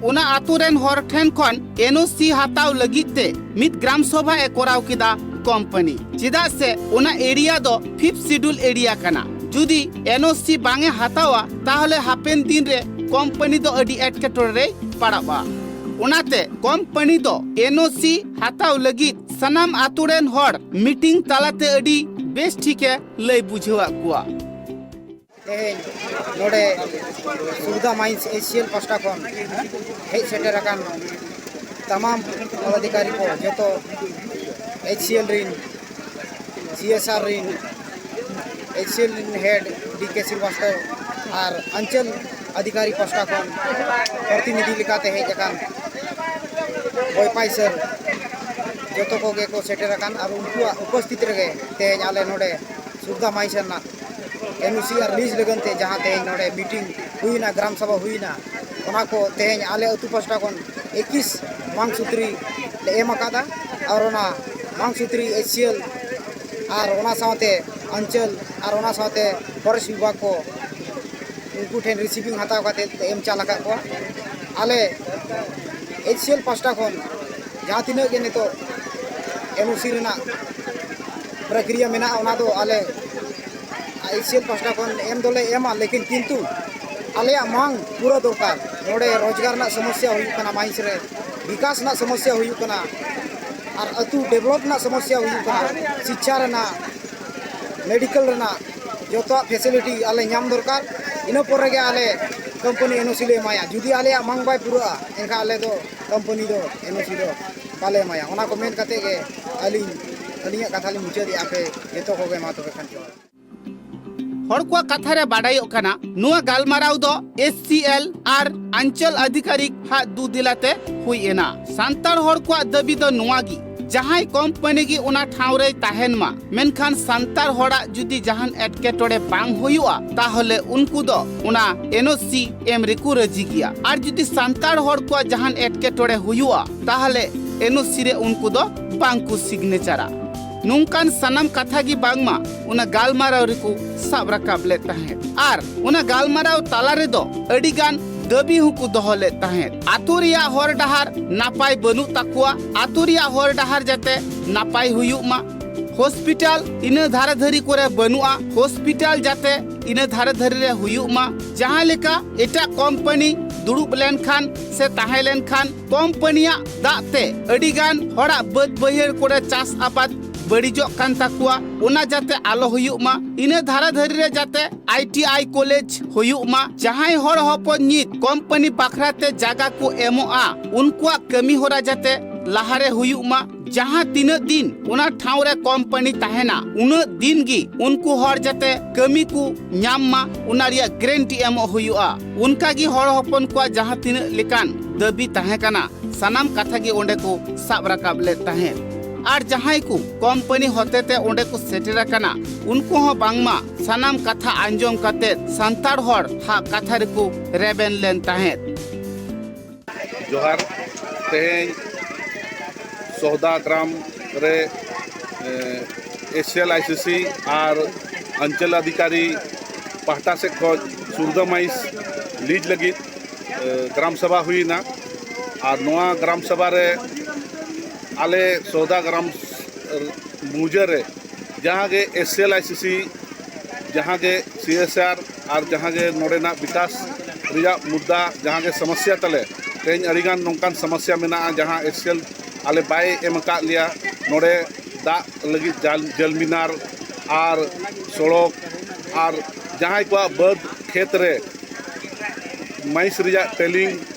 ᱚᱱᱟ ᱟᱛᱳ ᱨᱮᱱ ᱦᱚᱲ ᱴᱷᱮᱱ ᱠᱷᱚᱱ ᱮᱱ ᱳ ᱥᱤ ᱦᱟᱛᱟᱣ ᱞᱟᱹᱜᱤᱫ ᱛᱮ ᱢᱤᱫ ᱜᱨᱟᱢ ᱥᱚᱵᱷᱟ ᱮ ᱠᱚᱨᱟᱣ ᱠᱮᱫᱟ ᱠᱳᱢᱯᱟᱱᱤ᱾ ᱪᱮᱫᱟᱜ ᱥᱮ ᱚᱱᱟ ᱮᱨᱤᱭᱟ ᱫᱚ ᱯᱷᱤᱯᱛᱷ ᱥᱤᱰᱩᱞ ᱮᱨᱤᱭᱟ ᱠᱟᱱᱟ᱾ ᱡᱩᱫᱤ ᱮᱱ ᱳ ᱥᱤ ᱵᱟᱝ ᱮ ᱦᱟᱛᱟᱣᱟ, ᱛᱟᱦᱚᱞᱮ ᱦᱟᱯᱮᱱ ᱫᱤᱱ ᱨᱮ ᱠᱳᱢᱯᱟᱱᱤ ᱫᱚ ᱟᱹᱰᱤ ᱮᱴᱠᱮᱴᱚᱬᱮ ᱨᱮᱭ ᱯᱟᱲᱟᱜᱼᱟ᱾ ᱚᱱᱟᱛᱮ ᱠᱳᱢᱯᱟᱱᱤ ᱫᱚ ᱮᱱ ᱳ ᱥᱤ ᱦᱟᱛᱟᱣ ᱞᱟᱹᱜᱤᱫ ᱥᱟᱱᱟᱢ ᱟᱛᱳ ᱨᱮᱱ ᱦᱚᱲ ᱢᱤᱴᱤᱝ ᱛᱟᱞᱟᱛᱮ ᱟᱹᱰᱤ ᱵᱮᱥ ᱴᱷᱤᱠ ᱮ ᱞᱟᱹᱭ ᱵᱩᱡᱷᱟᱹᱣᱟᱫ ᱠᱚᱣᱟ᱾ ᱛᱮᱦᱮᱧ ᱱᱚᱰᱮ ᱥᱩᱵᱤᱫᱷᱟ ᱢᱟᱭᱤᱱᱥ ᱮᱭᱤᱪ ᱥᱤ ᱮᱞ ᱯᱟᱥᱴᱟ ᱠᱷᱚᱱ ᱦᱮᱡ ᱥᱮᱴᱮᱨ ᱟᱠᱟᱱ ᱛᱟᱢᱟᱢ ᱯᱚᱫᱟᱫᱷᱤᱠᱟᱨᱤ ᱠᱚ, ᱡᱚᱛᱚ ᱮᱭᱤᱪ ᱥᱤ ᱮᱞ ᱨᱤᱱ, ᱥᱤ ᱮᱥ ᱟᱨ ᱨᱤᱱ, ᱮᱭᱤᱪ ᱥᱤ ᱮᱞ ᱨᱤᱱ ᱦᱮᱰ ᱰᱤ ᱠᱮ ᱥᱨᱤᱵᱟᱥᱛᱚᱵ ᱟᱨ ᱚᱧᱪᱚᱞ ᱚᱫᱷᱤᱠᱟᱨᱤ ᱯᱟᱥᱴᱟ ᱠᱷᱚᱱ ᱯᱨᱚᱛᱤᱱᱤᱫᱷᱤ ᱞᱮᱠᱟᱛᱮ ᱦᱮᱡ ᱟᱠᱟᱱ ᱵᱚᱭᱯᱟᱭ ᱥᱟᱨ, ᱡᱚᱛᱚ ᱠᱚᱜᱮ ᱠᱚ ᱥᱮᱴᱮᱨ ᱟᱠᱟᱱ ᱟᱨ ᱩᱱᱠᱩᱣᱟᱜ ᱩᱯᱚᱥᱛᱷᱤᱛ ᱨᱮᱜᱮ ᱛᱮᱦᱮᱧ ᱟᱞᱮ ᱱᱚᱰᱮ ᱥᱩᱵᱤᱫᱷᱟ ᱢᱟᱭᱤᱱᱥ ᱨᱮᱱᱟᱜ ᱮᱱ ᱳ ᱥᱤ ᱟᱨ ᱞᱤᱡᱽ ᱞᱟᱹᱜᱤᱫ ᱛᱮ ᱡᱟᱦᱟᱸ ᱛᱮᱦᱮᱧ ᱱᱚᱰᱮ ᱢᱤᱴᱤᱝ ᱦᱩᱭᱱᱟ, ᱜᱨᱟᱢ ᱥᱚᱵᱷᱟ ᱦᱩᱭᱱᱟ, ᱚᱱᱟ ᱠᱚ ᱛᱮᱦᱮᱧ ᱟᱞᱮ ᱟᱹᱛᱩ ᱯᱟᱥᱴᱟ ᱠᱷᱚᱱ ᱮᱠᱤᱥ ᱢᱟᱝ ᱥᱩᱛᱨᱤ ᱞᱮ ᱮᱢ ᱟᱠᱟᱫᱟ᱾ ᱟᱨ ᱚᱱᱟ ᱢᱟᱝ ᱥᱩᱛᱨᱤ ᱮᱭᱤᱪ ᱥᱤ ᱮᱞ ᱟᱨ ᱚᱱᱟ ᱥᱟᱶᱛᱮ ᱚᱧᱪᱚᱞ ᱟᱨ ᱚᱱᱟ ᱥᱟᱶᱛᱮ ᱯᱷᱚᱨᱮᱥᱴ ᱵᱤᱵᱷᱟᱜᱽ ᱠᱚ ᱩᱱᱠᱩ ᱴᱷᱮᱱ ᱨᱤᱥᱤᱵᱷᱤᱝ ᱦᱟᱛᱟᱣ ᱠᱟᱛᱮ ᱞᱮ ᱮᱢ ᱪᱟᱞ ᱟᱠᱟᱫ ᱠᱚᱣᱟ᱾ ᱟᱞᱮ ᱮᱭᱤᱪ ᱥᱤ ᱮᱞ ᱯᱟᱥᱴᱟ ᱠᱷᱚᱱ ᱡᱟᱦᱟᱸ ᱛᱤᱱᱟᱹᱜ ᱜᱮ ᱱᱤᱛᱚᱜ ᱮᱱᱳᱥᱤ ᱨᱮᱱᱟᱜ ᱯᱨᱚᱠᱨᱤᱭᱟ ᱢᱮᱱᱟᱜᱼᱟ, ᱚᱱᱟ ᱫᱚ ᱟᱞᱮ ᱟᱭᱤᱪᱤᱮᱞ ᱯᱟᱦᱴᱟ ᱠᱷᱚᱱ ᱮᱢ ᱫᱚᱞᱮ ᱮᱢᱟ, ᱞᱮᱠᱤᱱ ᱠᱤᱱᱛᱩ ᱟᱞᱮᱭᱟᱜ ᱢᱟᱝ ᱯᱩᱨᱟᱹ ᱫᱚᱨᱠᱟᱨ᱾ ᱱᱚᱰᱮ ᱨᱳᱡᱽᱜᱟᱨ ᱨᱮᱱᱟᱜ ᱥᱚᱢᱚᱥᱥᱟ ᱦᱩᱭᱩᱜ ᱠᱟᱱᱟ, ᱢᱟᱹᱦᱤᱥ ᱨᱮ ᱵᱤᱠᱟᱥ ᱨᱮᱱᱟᱜ ᱥᱚᱢᱚᱥᱥᱟ ᱦᱩᱭᱩᱜ ᱠᱟᱱᱟ, ᱟᱨ ᱟᱹᱛᱩ ᱰᱮᱵᱷᱞᱚᱯ ᱨᱮᱱᱟᱜ ᱥᱚᱢᱚᱥᱥᱟ ᱦᱩᱭᱩᱜ ᱠᱟᱱᱟ, ᱥᱤᱪᱪᱷᱟ ᱨᱮᱱᱟᱜ, ᱢᱮᱰᱤᱠᱮᱞ ᱨᱮᱱᱟᱜ ᱡᱚᱛᱚᱣᱟᱜ ᱯᱷᱮᱥᱤᱞᱤᱴᱤ ᱟᱞᱮ ᱧᱟᱢ ᱫᱚᱨᱠᱟᱨ᱾ ᱤᱱᱟᱹ ᱯᱚᱨᱮ ᱜᱮ ᱟᱞᱮ ᱠᱳᱢᱯᱟᱱᱤ ᱮᱱᱳᱥᱤ ᱞᱮ ᱮᱢᱟᱭᱟ᱾ ᱡᱩᱫᱤ ᱟᱞᱮᱭᱟᱜ ᱢᱟᱝ ᱵᱟᱭ ᱯᱩᱨᱟᱹᱜᱼᱟ, ᱮᱱᱠᱷᱟᱱ ᱟᱞᱮ ᱫᱚ ᱠᱳᱢᱯᱟᱱᱤ ᱫᱚ ᱮᱱᱳᱥᱤ ᱫᱚ ᱵᱟᱞᱮ ᱮᱢᱟᱭᱟ᱾ ᱚᱱᱟ ᱠᱚ ᱢᱮᱱ ᱠᱟᱛᱮ ᱜᱮ ᱟᱹᱞᱤᱧ ᱟᱹᱞᱤᱧᱟᱜ ᱠᱟᱛᱷᱟ ᱞᱤᱧ ᱢᱩᱪᱟᱹᱫᱮᱜᱼᱟ᱾ ᱟᱯᱮ ᱡᱚᱛᱚ ᱠᱚᱜᱮ ᱢᱟ ᱛᱚᱵᱮ ᱠᱷᱟᱱ ᱡᱚᱦᱟᱨ᱾ ᱦᱚᱲ ᱠᱚᱣᱟᱜ ᱠᱟᱛᱷᱟ ᱨᱮ ᱵᱟᱰᱟᱭᱚᱜ ᱠᱟᱱᱟ, ᱱᱚᱣᱟ ᱜᱟᱞᱢᱟᱨᱟᱣ ᱫᱚ ᱮᱥ ᱥᱤ ᱮᱞ ᱟᱨ ᱟᱧᱪᱚᱞ ᱟᱫᱷᱤᱠᱟᱨᱤᱠ ᱦᱟᱜ ᱫᱩ ᱫᱤᱞᱟᱛᱮ ᱦᱩᱭ ᱮᱱᱟ᱾ ᱥᱟᱱᱛᱟᱲ ᱦᱚᱲ ᱠᱚᱣᱟᱜ ᱫᱟᱹᱵᱤ ᱫᱚ ᱱᱚᱣᱟ ᱜᱮ, ᱡᱟᱦᱟᱸᱭ ᱠᱳᱢᱯᱟᱱᱤ ᱜᱮ ᱚᱱᱟ ᱴᱷᱟᱶ ᱨᱮᱭ ᱛᱟᱦᱮᱱ ᱢᱟ, ᱢᱮᱱᱠᱷᱟᱱ ᱥᱟᱱᱛᱟᱲ ᱦᱚᱲᱟᱜ ᱡᱩᱫᱤ ᱡᱟᱦᱟᱱ ᱮᱴᱠᱮᱴᱚᱬᱮ ᱵᱟᱝ ᱦᱩᱭᱩᱜᱼᱟ, ᱛᱟᱦᱚᱞᱮ ᱩᱱᱠᱩ ᱫᱚ ᱚᱱᱟ ᱮᱱ ᱳ ᱥᱤ ᱮᱢ ᱨᱮᱠᱚ ᱨᱟᱹᱡᱤ ᱜᱮᱭᱟ᱾ ᱟᱨ ᱡᱩᱫᱤ ᱥᱟᱱᱛᱟᱲ ᱦᱚᱲ ᱠᱚᱣᱟᱜ ᱡᱟᱦᱟᱱ ᱮᱴᱠᱮᱴᱚᱬᱮ ᱦᱩᱭᱩᱜᱼᱟ, ᱛᱟᱦᱚᱞᱮ ᱮᱱ ᱳ ᱥᱤ ᱨᱮ ᱩᱱᱠᱩ ᱫᱚ ᱵᱟᱝ ᱠᱚ ᱥᱤᱜᱽᱱᱮᱪᱟᱨᱟ᱾ ᱱᱚᱝᱠᱟᱱ ᱥᱟᱱᱟᱢ ᱠᱟᱛᱷᱟ ᱜᱮ ᱵᱟᱝᱢᱟ ᱚᱱᱟ ᱜᱟᱞᱢᱟᱨᱟᱣ ᱨᱮᱠᱚ ᱥᱟᱵ ᱨᱟᱠᱟᱵ ᱞᱮᱫ ᱛᱟᱦᱮᱸᱫ᱾ ᱟᱨ ᱚᱱᱟ ᱜᱟᱞᱢᱟᱨᱟᱣ ᱛᱟᱞᱟ ᱨᱮᱫᱚ ᱟᱹᱰᱤᱜᱟᱱ ᱫᱟᱹᱵᱤ ᱦᱚᱸᱠᱚ ᱫᱚᱦᱚ ᱞᱮᱫ ᱛᱟᱦᱮᱸᱫ᱾ ᱟᱛᱳ ᱨᱮᱭᱟᱜ ᱦᱚᱨ ᱰᱟᱦᱟᱨ ᱱᱟᱯᱟᱭ ᱵᱟᱹᱱᱩᱜ ᱛᱟᱠᱚᱣᱟ, ᱟᱛᱳ ᱨᱮᱭᱟᱜ ᱦᱚᱨ ᱰᱟᱦᱟᱨ ᱡᱟᱛᱮ ᱱᱟᱯᱟᱭ ᱦᱩᱭᱩᱜ ᱢᱟ, ᱦᱚᱥᱯᱤᱴᱟᱞ ᱤᱱᱟᱹ ᱫᱷᱟᱨᱮ ᱫᱷᱟᱹᱨᱤ ᱠᱚᱨᱮ ᱵᱟᱹᱱᱩᱜᱼᱟ, ᱦᱚᱥᱯᱤᱴᱟᱞ ᱡᱟᱛᱮ ᱤᱱᱟᱹ ᱫᱷᱟᱨᱮ ᱫᱷᱟᱹᱨᱤ ᱨᱮ ᱦᱩᱭᱩᱜ ᱢᱟ᱾ ᱡᱟᱦᱟᱸ ᱞᱮᱠᱟ ᱮᱴᱟᱜ ᱠᱳᱢᱯᱟᱱᱤ ᱫᱩᱲᱩᱵ ᱞᱮᱱᱠᱷᱟᱱ ᱥᱮ ᱛᱟᱦᱮᱸ ᱞᱮᱱᱠᱷᱟᱱ ᱠᱳᱢᱯᱟᱱᱤᱭᱟᱜ ᱫᱟᱜ ᱛᱮ ᱟᱹᱰᱤᱜᱟᱱ ᱦᱚᱲᱟᱜ ᱵᱟᱹᱫᱽ ᱵᱟᱹᱭᱦᱟᱹᱲ ᱠᱚᱨᱮ ᱪᱟᱥ ᱟᱵᱟᱫ ᱵᱟᱹᱲᱤᱡᱚᱜ ᱠᱟᱱ ᱛᱟᱠᱚᱣᱟ, ᱚᱱᱟ ᱡᱟᱛᱮ ᱟᱞᱚ ᱦᱩᱭᱩᱜ ᱢᱟ᱾ ᱤᱱᱟᱹ ᱫᱷᱟᱨᱮ ᱫᱷᱟᱹᱨᱤ ᱨᱮ ᱡᱟᱛᱮ ᱟᱭ ᱴᱤ ᱟᱭ ᱠᱚᱞᱮᱡᱽ ᱦᱩᱭᱩᱜ ᱢᱟ, ᱡᱟᱦᱟᱸᱭ ᱦᱚᱲ ᱦᱚᱯᱚᱱ ᱱᱤᱛ ᱠᱳᱢᱯᱟᱱᱤ ᱵᱟᱠᱷᱨᱟ ᱛᱮ ᱡᱟᱭᱜᱟ ᱠᱚ ᱮᱢᱚᱜᱼᱟ, ᱩᱱᱠᱩᱣᱟᱜ ᱠᱟᱹᱢᱤ ᱦᱚᱨᱟ ᱡᱟᱛᱮ ᱞᱟᱦᱟᱨᱮ ᱦᱩᱭᱩᱜ ᱢᱟ᱾ ᱡᱟᱦᱟᱸ ᱛᱤᱱᱟᱹᱜ ᱫᱤᱱ ᱚᱱᱟ ᱴᱷᱟᱶ ᱨᱮ ᱠᱳᱢᱯᱟᱱᱤ ᱛᱟᱦᱮᱱᱟ, ᱩᱱᱟᱹᱜ ᱫᱤᱱ ᱜᱮ ᱩᱱᱠᱩ ᱦᱚᱲ ᱡᱟᱛᱮ ᱠᱟᱹᱢᱤ ᱠᱚ ᱧᱟᱢ ᱢᱟ, ᱚᱱᱟ ᱨᱮᱭᱟᱜ ᱜᱮᱨᱮᱱᱴᱤ ᱮᱢᱚᱜ ᱦᱩᱭᱩᱜᱼᱟ᱾ ᱚᱱᱠᱟ ᱜᱮ ᱦᱚᱲ ᱦᱚᱯᱚᱱ ᱠᱚᱣᱟᱜ ᱡᱟᱦᱟᱸ ᱛᱤᱱᱟᱹᱜ ᱞᱮᱠᱟᱱ ᱫᱟᱹᱵᱤ ᱛᱟᱦᱮᱸ ᱠᱟᱱᱟ, ᱥᱟᱱᱟᱢ ᱠᱟᱛᱷᱟ ᱜᱮ ᱚᱸᱰᱮ ᱠᱚ ᱥᱟᱵ ᱨᱟᱠᱟᱵ ᱞᱮᱫ ᱛᱟᱦᱮᱸᱫ᱾ ᱟᱨ ᱡᱟᱦᱟᱸᱭ ᱠᱚ ᱠᱳᱢᱯᱟᱱᱤ ᱦᱚᱛᱮᱛᱮ ᱚᱸᱰᱮ ᱠᱚ ᱥᱮᱴᱮᱨ ᱟᱠᱟᱱᱟ, ᱩᱱᱠᱩ ᱦᱚᱸ ᱵᱟᱝᱢᱟ ᱥᱟᱱᱟᱢ ᱠᱟᱛᱷᱟ ᱟᱸᱡᱚᱢ ᱠᱟᱛᱮ ᱥᱟᱱᱛᱟᱲ ᱦᱚᱲ ᱦᱟᱜ ᱠᱟᱛᱷᱟ ᱨᱮᱠᱚ ᱨᱮᱵᱮᱱ ᱞᱮᱱ ᱛᱟᱦᱮᱸᱫ᱾ ᱡᱚᱦᱟᱨ᱾ ᱛᱮᱦᱮᱧ ᱥᱚᱦᱫᱟ ᱜᱨᱟᱢ ᱨᱮ, ᱮ, ᱮᱥ ᱥᱤ ᱮᱞ ᱟᱭ ᱥᱤ ᱥᱤ ᱟᱨ ᱚᱧᱪᱚᱞ ᱟᱫᱷᱤᱠᱟᱨᱤ ᱯᱟᱦᱴᱟ ᱥᱮᱫ ᱠᱷᱚᱱ ᱥᱩᱨᱫᱟᱹ ᱢᱟᱹᱭᱤᱥ ᱞᱤᱡ ᱞᱟᱹᱜᱤᱫ, ᱮ, ᱜᱨᱟᱢ ᱥᱚᱵᱷᱟ ᱦᱩᱭᱮᱱᱟ᱾ ᱟᱨ ᱱᱚᱣᱟ ᱜᱨᱟᱢ ᱥᱚᱵᱷᱟ ᱨᱮ ᱟᱞᱮ ᱥᱚᱣᱫᱟ ᱜᱨᱟᱢ ᱢᱩᱡᱟᱹ ᱨᱮ ᱡᱟᱦᱟᱸ ᱜᱮ ᱮᱥ ᱥᱤ ᱮᱞ ᱟᱭ ᱥᱤ ᱥᱤ, ᱡᱟᱦᱟᱸ ᱜᱮ ᱥᱤ ᱮᱥ ᱟᱨ ᱟᱨ ᱡᱟᱦᱟᱸ ᱜᱮ ᱱᱚᱰᱮᱱᱟᱜ ᱵᱤᱠᱟᱥ ᱨᱮᱭᱟᱜ ᱢᱩᱫᱽᱫᱟ, ᱡᱟᱦᱟᱸ ᱜᱮ ᱥᱚᱢᱚᱥᱭᱟ ᱛᱟᱞᱮ, ᱛᱮᱦᱮᱧ ᱟᱹᱰᱤᱜᱟᱱ ᱱᱚᱝᱠᱟᱱ ᱥᱚᱢᱚᱥᱭᱟ ᱢᱮᱱᱟᱜᱼᱟ ᱡᱟᱦᱟᱸ ᱮᱥ ᱥᱤ ᱮᱞ ᱟᱞᱮ ᱵᱟᱭ ᱮᱢ ᱟᱠᱟᱫ ᱞᱮᱭᱟ᱾ ᱱᱚᱰᱮ ᱫᱟᱜ ᱞᱟᱹᱜᱤᱫ ᱡᱟᱞ ᱡᱟᱞ ᱢᱤᱱᱟᱨ ᱟᱨ ᱥᱚᱲᱚᱠ ᱟᱨ ᱡᱟᱦᱟᱸᱭ ᱠᱚᱣᱟᱜ ᱵᱟᱹᱫᱽ ᱠᱷᱮᱛ ᱨᱮ ᱢᱟᱹᱭᱤᱥ ᱨᱮᱭᱟᱜ ᱴᱮᱞᱤᱝ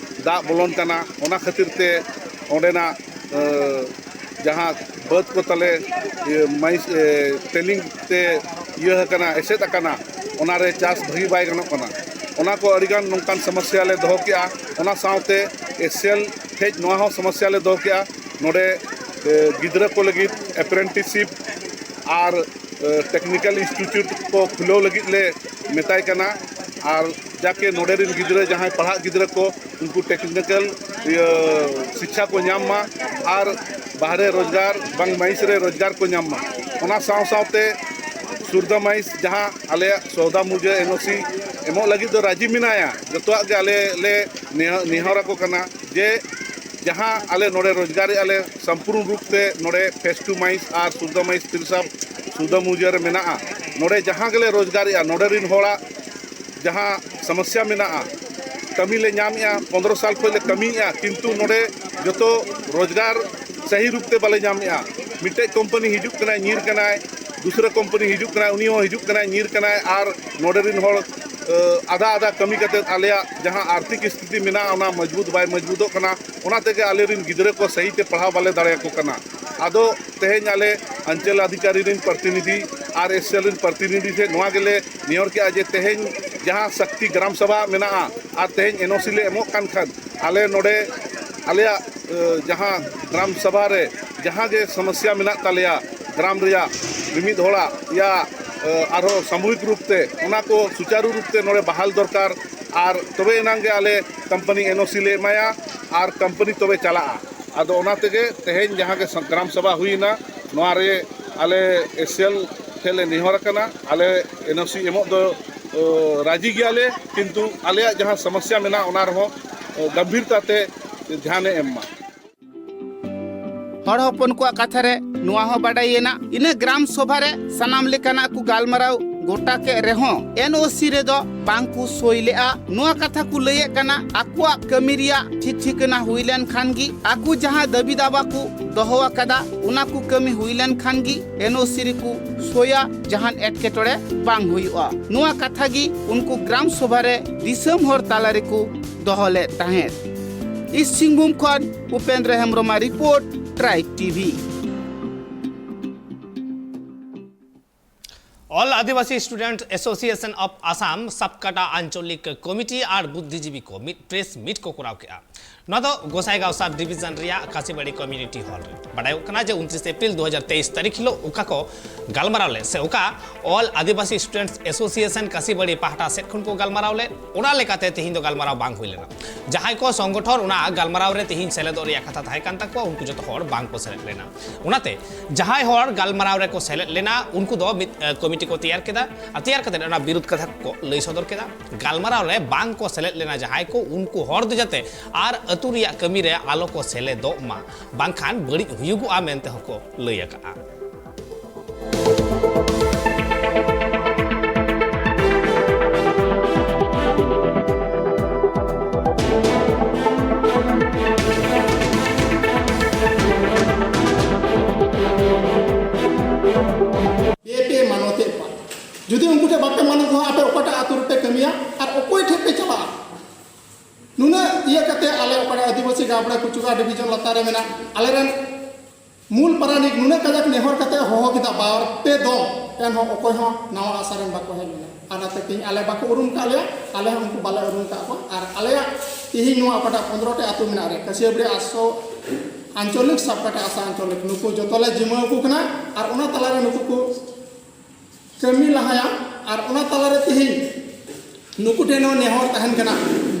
ᱫᱟᱜ ᱵᱚᱞᱚᱱ ᱠᱟᱱᱟ, ᱚᱱᱟ ᱠᱷᱟᱹᱛᱤᱨ ᱛᱮ ᱚᱸᱰᱮᱱᱟᱜ ᱡᱟᱦᱟᱸ ᱵᱟᱹᱫᱽ ᱠᱚ ᱛᱟᱞᱮ ᱤᱭᱟᱹ ᱢᱟᱹᱭᱤᱥ ᱴᱮᱞᱤᱝ ᱛᱮ ᱤᱭᱟᱹ ᱟᱠᱟᱱᱟ, ᱮᱥᱮᱫ ᱟᱠᱟᱱᱟ, ᱚᱱᱟᱨᱮ ᱪᱟᱥ ᱵᱷᱟᱹᱜᱤ ᱵᱟᱭ ᱜᱟᱱᱚᱜ ᱠᱟᱱᱟ᱾ ᱚᱱᱟ ᱠᱚ ᱟᱹᱰᱤᱜᱟᱱ ᱱᱚᱝᱠᱟᱱ ᱥᱚᱢᱚᱥᱭᱟ ᱞᱮ ᱫᱚᱦᱚ ᱠᱮᱜᱼᱟ᱾ ᱚᱱᱟ ᱥᱟᱶᱛᱮ ᱮᱥ ᱥᱤ ᱮᱞ ᱴᱷᱮᱡ ᱱᱚᱣᱟ ᱦᱚᱸ ᱥᱚᱢᱚᱥᱭᱟ ᱞᱮ ᱫᱚᱦᱚ ᱠᱮᱜᱼᱟ, ᱱᱚᱰᱮ ᱜᱤᱫᱽᱨᱟᱹ ᱠᱚ ᱞᱟᱹᱜᱤᱫ ᱮᱯᱨᱮᱱᱴᱤᱥᱤᱯ ᱟᱨ ᱴᱮᱠᱱᱤᱠᱮᱞ ᱤᱱᱥᱴᱤᱴᱤᱭᱩᱴ ᱠᱚ ᱠᱷᱩᱞᱟᱹᱣ ᱞᱟᱹᱜᱤᱫ ᱞᱮ ᱢᱮᱛᱟᱭ ᱠᱟᱱᱟ᱾ ᱟᱨ ᱡᱟᱠᱮ ᱱᱚᱰᱮ ᱨᱮᱱ ᱜᱤᱫᱽᱨᱟᱹ, ᱡᱟᱦᱟᱸᱭ ᱯᱟᱲᱦᱟᱜ ᱜᱤᱫᱽᱨᱟᱹ ᱠᱚ, ᱩᱱᱠᱩ ᱴᱮᱠᱱᱤᱠᱮᱞ ᱤᱭᱟᱹ ᱥᱤᱠᱪᱷᱟ ᱠᱚ ᱧᱟᱢ ᱢᱟ ᱟᱨ ᱵᱟᱦᱨᱮ ᱨᱳᱡᱽᱜᱟᱨ ᱵᱟᱝ ᱢᱟᱹᱭᱤᱥ ᱨᱮ ᱨᱳᱡᱽᱜᱟᱨ ᱠᱚ ᱧᱟᱢ ᱢᱟ᱾ ᱚᱱᱟ ᱥᱟᱶ ᱥᱟᱶᱛᱮ ᱥᱩᱨᱫᱟ ᱢᱟᱹᱭᱤᱥ ᱡᱟᱦᱟᱸ ᱟᱞᱮᱭᱟᱜ ᱥᱚᱣᱫᱟ ᱢᱩᱡᱟᱹ ᱮᱱ ᱳ ᱥᱤ ᱮᱢᱚᱜ ᱞᱟᱹᱜᱤᱫ ᱫᱚ ᱨᱟᱹᱡᱤ ᱢᱮᱱᱟᱭᱟ, ᱡᱚᱛᱚᱣᱟᱜ ᱜᱮ ᱟᱞᱮ ᱞᱮ ᱱᱮᱦᱚ- ᱱᱮᱦᱚᱨ ᱟᱠᱚ ᱠᱟᱱᱟ ᱡᱮ ᱡᱟᱦᱟᱸ ᱟᱞᱮ ᱱᱚᱰᱮ ᱨᱳᱡᱽᱜᱟᱨᱮᱜᱼᱟ ᱞᱮ ᱥᱚᱢᱯᱩᱨᱱ ᱨᱩᱯ ᱛᱮ ᱱᱚᱰᱮ ᱯᱷᱮᱥ ᱴᱩ ᱢᱟᱹᱭᱤᱥ ᱟᱨ ᱥᱩᱨᱫᱟ ᱢᱟᱹᱭᱤᱥ ᱛᱤᱨᱥᱟ ᱥᱩᱨᱫᱟ ᱢᱩᱡᱟᱹ ᱨᱮ ᱢᱮᱱᱟᱜᱼᱟ᱾ ᱱᱚᱰᱮ ᱡᱟᱦᱟᱸ ᱜᱮᱞᱮ ᱨᱳᱡᱽᱜᱟᱨᱮᱜᱼᱟ, ᱱᱚᱰᱮ ᱨᱤᱱ ᱦᱚᱲᱟᱜ ᱡᱟᱦᱟᱸ ᱥᱚᱢᱚᱥᱭᱟ ᱢᱮᱱᱟᱜᱼᱟ, ᱠᱟᱹᱢᱤ ᱞᱮ ᱧᱟᱢᱮᱜᱼᱟ, ᱯᱚᱱᱫᱽᱨᱚ ᱥᱟᱞ ᱠᱷᱚᱱ ᱞᱮ ᱠᱟᱹᱢᱤᱭᱮᱜᱼᱟ, ᱠᱤᱱᱛᱩ ᱱᱚᱰᱮ ᱡᱚᱛᱚ ᱨᱳᱡᱽᱜᱟᱨ ᱥᱟᱹᱦᱤ ᱨᱩᱯ ᱛᱮ ᱵᱟᱞᱮ ᱧᱟᱢᱮᱜᱼᱟ᱾ ᱢᱤᱫᱴᱮᱡ ᱠᱳᱢᱯᱟᱱᱤ ᱦᱤᱡᱩᱜ ᱠᱟᱱᱟᱭ, ᱧᱤᱨ ᱠᱟᱱᱟᱭ, ᱫᱩᱥᱨᱟᱹ ᱠᱳᱢᱯᱟᱱᱤ ᱦᱤᱡᱩᱜ ᱠᱟᱱᱟᱭ, ᱩᱱᱤ ᱦᱚᱸ ᱦᱤᱡᱩᱜ ᱠᱟᱱᱟᱭ, ᱧᱤᱨ ᱠᱟᱱᱟᱭ, ᱟᱨ ᱱᱚᱰᱮ ᱨᱤᱱ ᱦᱚᱲ ᱟᱹ, ᱟᱫᱷᱟ ᱟᱫᱷᱟ ᱠᱟᱹᱢᱤ ᱠᱟᱛᱮᱫ ᱟᱞᱮᱭᱟᱜ ᱡᱟᱦᱟᱸ ᱟᱨᱛᱷᱤᱠ ᱥᱛᱷᱤᱛᱤ ᱢᱮᱱᱟᱜᱼᱟ, ᱚᱱᱟ ᱢᱚᱡᱽᱵᱩᱛ ᱵᱟᱭ ᱢᱚᱡᱽᱵᱩᱛᱚᱜ ᱠᱟᱱᱟ᱾ ᱚᱱᱟ ᱛᱮᱜᱮ ᱟᱞᱮ ᱨᱤᱱ ᱜᱤᱫᱽᱨᱟᱹ ᱠᱚ ᱥᱟᱹᱦᱤ ᱛᱮ ᱯᱟᱲᱦᱟᱣ ᱵᱟᱞᱮ ᱫᱟᱲᱮᱭᱟᱠᱚ ᱠᱟᱱᱟ᱾ ᱟᱫᱚ ᱛᱮᱦᱮᱧ ᱟᱞᱮ ᱚᱧᱪᱚᱞ ᱚᱫᱷᱤᱠᱟᱨᱤ ᱨᱤᱱ ᱯᱨᱚᱛᱤᱱᱤᱫᱷᱤ ᱟᱨ ᱮᱥ ᱥᱤ ᱮᱞ ᱨᱤᱱ ᱯᱨᱚᱛᱤᱱᱤᱫᱷᱤ ᱴᱷᱮᱱ ᱱᱚᱣᱟ ᱜᱮᱞᱮ ᱱᱮᱦᱚᱨ ᱠᱮᱜᱼᱟ ᱡᱮ ᱛᱮᱦᱮᱧ ᱡᱟᱦᱟᱸ ᱥᱚᱠᱛᱤ ᱜᱨᱟᱢ ᱥᱚᱵᱷᱟ ᱢᱮᱱᱟᱜᱼᱟ ᱟᱨ ᱛᱮᱦᱮᱧ ᱮᱱ ᱳ ᱥᱤ ᱞᱮ ᱮᱢᱚᱜ ᱠᱟᱱ ᱠᱷᱟᱱ, ᱟᱞᱮ ᱱᱚᱰᱮ ᱟᱞᱮᱭᱟᱜ, ᱟᱹ, ᱡᱟᱦᱟᱸ ᱜᱨᱟᱢ ᱥᱚᱵᱷᱟ ᱨᱮ ᱡᱟᱦᱟᱸ ᱜᱮ ᱥᱚᱢᱚᱥᱭᱟ ᱢᱮᱱᱟᱜ ᱛᱟᱞᱮᱭᱟ ᱜᱨᱟᱢ ᱨᱮᱭᱟᱜ ᱢᱤᱢᱤᱫ ᱦᱚᱲᱟᱜ ᱭᱟ, ᱟᱹ, ᱟᱨᱦᱚᱸ ᱥᱟᱢᱩᱦᱤᱠ ᱨᱩᱯ ᱛᱮ ᱚᱱᱟ ᱠᱚ ᱥᱩᱪᱟᱨᱩ ᱨᱩᱯ ᱛᱮ ᱱᱚᱰᱮ ᱵᱟᱦᱟᱞ ᱫᱚᱨᱠᱟᱨ᱾ ᱟᱨ ᱛᱚᱵᱮ ᱮᱱᱟᱝ ᱜᱮ ᱟᱞᱮ ᱠᱳᱢᱯᱟᱱᱤ ᱮᱱ ᱳ ᱥᱤ ᱞᱮ ᱮᱢᱟᱭᱟ ᱟᱨ ᱠᱳᱢᱯᱟᱱᱤ ᱛᱚᱵᱮ ᱪᱟᱞᱟᱜᱼᱟ᱾ ᱟᱫᱚ ᱚᱱᱟ ᱛᱮᱜᱮ ᱛᱮᱦᱮᱧ ᱡᱟᱦᱟᱸ ᱜᱮ ᱥᱟ-, ᱜᱨᱟᱢ ᱥᱚᱵᱷᱟ ᱦᱩᱭᱮᱱᱟ, ᱱᱚᱣᱟ ᱨᱮ ᱟᱞᱮ ᱮᱥ ᱥᱤ ᱮᱞ ᱴᱷᱮᱱ ᱞᱮ ᱱᱮᱦᱚᱨ ᱟᱠᱟᱱᱟ, ᱟᱞᱮ ᱮᱱ ᱳ ᱥᱤ ᱮᱢᱚᱜ ᱫᱚ, ᱚ, ᱨᱟᱹᱡᱤ ᱜᱮᱭᱟᱞᱮ, ᱠᱤᱱᱛᱩ ᱟᱞᱮᱭᱟᱜ ᱡᱟᱦᱟᱸ ᱥᱚᱢᱚᱥᱭᱟ ᱢᱮᱱᱟᱜᱼᱟ, ᱚᱱᱟ ᱨᱮᱦᱚᱸ, ᱚ, ᱜᱟᱢᱵᱷᱤᱨᱛᱟ ᱛᱮ ᱫᱷᱮᱭᱟᱱᱮ ᱮᱢ ᱢᱟ᱾ ᱦᱚᱲ ᱦᱚᱯᱚᱱ ᱠᱚᱣᱟᱜ ᱠᱟᱛᱷᱟ ᱨᱮ ᱱᱚᱣᱟ ᱦᱚᱸ ᱵᱟᱰᱟᱭᱮᱱᱟ, ᱤᱱᱟᱹ ᱜᱨᱟᱢ ᱥᱚᱵᱷᱟ ᱨᱮ ᱥᱟᱱᱟᱢ ᱞᱮᱠᱟᱱᱟᱜ ᱠᱚ ᱜᱟᱞᱢᱟᱨᱟᱣ ᱜᱚᱴᱟ ᱠᱮᱫ ᱨᱮᱦᱚᱸ ᱮᱱ ᱳ ᱥᱤ ᱨᱮᱫᱚ ᱵᱟᱝ ᱠᱚ ᱥᱳᱭ ᱞᱮᱫᱼᱟ᱾ ᱱᱚᱣᱟ ᱠᱟᱛᱷᱟ ᱠᱚ ᱞᱟᱹᱭᱮᱫ ᱠᱟᱱᱟ, ᱟᱠᱚᱣᱟᱜ ᱠᱟᱹᱢᱤ ᱨᱮᱭᱟᱜ ᱴᱷᱤᱠ ᱴᱷᱤᱠᱟᱹᱱᱟ ᱦᱩᱭ ᱞᱮᱱ ᱠᱷᱟᱱ ᱜᱮ, ᱟᱠᱚ ᱡᱟᱦᱟᱸ ᱫᱟᱹᱵᱤ ᱫᱟᱵᱟ ᱠᱚ ᱫᱚᱦᱚ ᱟᱠᱟᱫᱟ, ᱚᱱᱟ ᱠᱚ ᱠᱟᱹᱢᱤ ᱦᱩᱭ ᱞᱮᱱ ᱠᱷᱟᱱ ᱜᱮ ᱮᱱ ᱳ ᱥᱤ ᱨᱮᱠᱚ ᱥᱳᱭᱟ, ᱡᱟᱦᱟᱱ ᱮᱴᱠᱮᱴᱚᱬᱮ ᱵᱟᱝ ᱦᱩᱭᱩᱜᱼᱟ᱾ ᱱᱚᱣᱟ ᱠᱟᱛᱷᱟ ᱜᱮ ᱩᱱᱠᱩ ᱜᱨᱟᱢ ᱥᱚᱵᱷᱟ ᱨᱮ ᱫᱤᱥᱚᱢ ᱦᱚᱲ ᱛᱟᱞᱟ ᱨᱮᱠᱚ ᱫᱚᱦᱚ ᱞᱮᱫ ᱛᱟᱦᱮᱸᱫ᱾ ᱤᱥᱴ ᱥᱤᱝᱵᱷᱩᱢ ᱠᱷᱚᱱ ᱩᱯᱮᱱᱫᱨᱚ ᱦᱮᱢᱵᱨᱚᱢᱟᱜ report, tribe T V. All Adivasi Students Association of Assam ᱥᱟᱵᱠᱟᱴᱟ ᱟᱧᱪᱚᱞᱤᱠ ᱠᱚᱢᱤᱴᱤ ᱟᱨ ᱵᱩᱫᱽᱫᱷᱤᱡᱤᱵᱤ ᱠᱚ ᱢᱤᱫ ᱯᱨᱮᱥ ᱢᱤᱴ ᱠᱚ ᱠᱚᱨᱟᱣ ᱠᱮᱫᱼᱟ᱾ ᱱᱚᱣᱟ ᱫᱚ ᱜᱚᱥᱟᱭᱜᱟᱸᱣ ᱥᱟᱵ ᱰᱤᱵᱤᱡᱚᱱ ᱨᱮᱭᱟᱜ ᱠᱟᱥᱤᱵᱟᱲᱤ ᱠᱚᱢᱤᱭᱩᱱᱤᱴᱤ ᱦᱚᱞ ᱨᱮ᱾ ᱵᱟᱰᱟᱭᱚᱜ ᱠᱟᱱᱟ ᱡᱮ ᱩᱱᱛᱨᱤᱥ ᱮᱯᱨᱤᱞ ᱫᱩ ᱦᱟᱡᱟᱨ ᱛᱮᱭᱤᱥ ᱛᱟᱹᱨᱤᱠᱷ ᱦᱤᱞᱳᱜ ᱚᱠᱟ ᱠᱚ ᱜᱟᱞᱢᱟᱨᱟᱣ ᱞᱮᱫ ᱥᱮ ᱚᱠᱟ All Adivasi Students Association ᱠᱟᱥᱤᱵᱟᱲᱤ ᱯᱟᱦᱴᱟ ᱥᱮᱫ ᱠᱷᱚᱱ ᱠᱚ ᱜᱟᱞᱢᱟᱨᱟᱣ ᱞᱮᱫ, ᱚᱱᱟ ᱞᱮᱠᱟᱛᱮ ᱛᱮᱦᱮᱧ ᱫᱚ ᱜᱟᱞᱢᱟᱨᱟᱣ ᱵᱟᱝ ᱦᱩᱭ ᱞᱮᱱᱟ᱾ ᱡᱟᱦᱟᱸᱭ ᱠᱚ ᱥᱚᱝᱜᱚᱴᱷᱚᱱ ᱚᱱᱟ ᱜᱟᱞᱢᱟᱨᱟᱣ ᱨᱮ ᱛᱮᱦᱮᱧ ᱥᱮᱞᱮᱫᱚᱜ ᱨᱮᱭᱟᱜ ᱠᱟᱛᱷᱟ ᱛᱟᱦᱮᱸ ᱠᱟᱱ ᱛᱟᱠᱚᱣᱟ, ᱩᱱᱠᱩ ᱡᱚᱛᱚ ᱦᱚᱲ ᱵᱟᱝ ᱠᱚ ᱥᱮᱞᱮᱫ ᱞᱮᱱᱟ᱾ ᱚᱱᱟᱛᱮ ᱡᱟᱦᱟᱸᱭ ᱦᱚᱲ ᱜᱟᱞᱢᱟᱨᱟᱣ ᱨᱮᱠᱚ ᱥᱮᱞᱮᱫ ᱞᱮᱱᱟ, ᱩᱱᱠᱩ ᱫᱚ ᱢᱤᱫ, ᱮ, ᱠᱚᱢᱤᱴᱤ ᱠᱚ ᱛᱮᱭᱟᱨ ᱠᱮᱫᱟ ᱟᱨ ᱛᱮᱭᱟᱨ ᱠᱟᱛᱮ ᱚᱱᱟ ᱵᱤᱨᱩᱫᱷ ᱠᱟᱛᱷᱟ ᱠᱚ ᱞᱟᱹᱭ ᱥᱚᱫᱚᱨ ᱠᱮᱫᱟ᱾ ᱜᱟᱞᱢᱟᱨᱟᱣ ᱨᱮ ᱵᱟᱝ ᱠᱚ ᱥᱮᱞᱮᱫ ᱞᱮᱱᱟ ᱡᱟᱦᱟᱸᱭ ᱠᱚ, ᱩᱱᱠᱩ ᱦᱚᱲ ᱫᱚ ᱡᱟᱛᱮ ᱟᱨ ᱟᱹᱛᱩ ᱨᱮᱭᱟᱜ ᱠᱟᱹᱢᱤ ᱨᱮ ᱟᱞᱚ ᱠᱚ ᱥᱮᱞᱮᱫᱚᱜ ᱢᱟ, ᱵᱟᱝᱠᱷᱟᱱ ᱵᱟᱹᱲᱤᱡ ᱦᱩᱭᱩᱜᱚᱜᱼᱟ ᱢᱮᱱᱛᱮ ᱦᱚᱸᱠᱚ ᱞᱟᱹᱭ ᱟᱠᱟᱫᱼᱟ᱾ ᱵᱮᱯᱮ ᱢᱟᱱᱚᱛᱮᱫ ᱠᱚᱣᱟ᱾ ᱡᱩᱫᱤ ᱩᱱᱠᱩ ᱴᱷᱮᱱ ᱵᱟᱯᱮ ᱢᱟᱱᱚᱛ ᱠᱚᱣᱟ, ᱟᱯᱮ ᱚᱠᱟᱴᱟᱜ ᱟᱹᱛᱩ ᱨᱮᱯᱮ ᱠᱟᱹᱢᱤᱭᱟ ᱟᱨ ᱚᱠᱚᱭ ᱴᱷᱮᱱ ᱯᱮ ᱪᱟᱞᱟᱜᱼᱟ? ᱱᱩᱱᱟᱹᱜ ᱤᱭᱟᱹ ᱠᱟᱛᱮ ᱟᱞᱮ ᱚᱠᱟᱴᱟᱜ ᱟᱹᱫᱤᱵᱟᱹᱥᱤ ᱜᱟᱵᱲᱟ ᱠᱩᱪᱩᱜᱟ ᱰᱤᱵᱤᱡᱚᱱ ᱞᱟᱛᱟᱨ ᱨᱮ ᱢᱮᱱᱟᱜ ᱟᱞᱮᱨᱮᱱ ᱢᱩᱞ ᱯᱟᱨᱟᱱᱤᱠ ᱱᱩᱱᱟᱹᱜ ᱠᱟᱡᱟᱠ ᱱᱮᱦᱚᱨ ᱠᱟᱛᱮ ᱦᱚᱦᱚ ᱠᱮᱫᱟ ᱵᱟᱨ ᱯᱮ ᱫᱚᱢ, ᱮᱱᱦᱚᱸ ᱚᱠᱚᱭ ᱦᱚᱸ ᱱᱟᱣᱟ ᱟᱥᱟ ᱨᱮᱱ ᱵᱟᱠᱚ ᱦᱮᱡ ᱞᱮᱱᱟ᱾ ᱟᱨ ᱚᱱᱟᱛᱮ ᱛᱮᱦᱮᱧ ᱟᱞᱮ ᱵᱟᱠᱚ ᱩᱨᱩᱢ ᱠᱟᱜ ᱞᱮᱭᱟ, ᱟᱞᱮ ᱦᱚᱸ ᱩᱱᱠᱩ ᱵᱟᱞᱮ ᱩᱨᱩᱢ ᱠᱟᱜ ᱠᱚᱣᱟ᱾ ᱟᱨ ᱟᱞᱮᱭᱟᱜ ᱛᱮᱦᱮᱧ ᱱᱚᱣᱟ ᱚᱠᱟᱴᱟᱜ ᱯᱚᱱᱫᱽᱨᱚ ᱴᱤ ᱟᱹᱛᱩ ᱢᱮᱱᱟᱜ ᱨᱮ, ᱠᱟᱹᱥᱤᱭᱟᱹᱵᱲᱤ ᱟᱴᱥᱚ ᱟᱧᱪᱚᱞᱤᱠ ᱥᱟᱵᱠᱟᱴᱟ ᱟᱥᱟ ᱟᱧᱪᱚᱞᱤᱠ, ᱱᱩᱠᱩ ᱡᱚᱛᱚ ᱞᱮ ᱡᱤᱢᱟᱹ ᱟᱠᱚ ᱠᱟᱱᱟ᱾ ᱟᱨ ᱚᱱᱟ ᱛᱟᱞᱟᱨᱮ ᱱᱩᱠᱩ ᱠᱚ ᱠᱟᱹᱢᱤ ᱞᱟᱦᱟᱭᱟ᱾ ᱟᱨ ᱚᱱᱟ ᱛᱟᱞᱟᱨᱮ ᱛᱮᱦᱮᱧ ᱱᱩᱠᱩ ᱴᱷᱮᱱ ᱦᱚᱸ ᱱᱮᱦᱚᱨ ᱛᱟᱦᱮᱱ ᱠᱟᱱᱟ,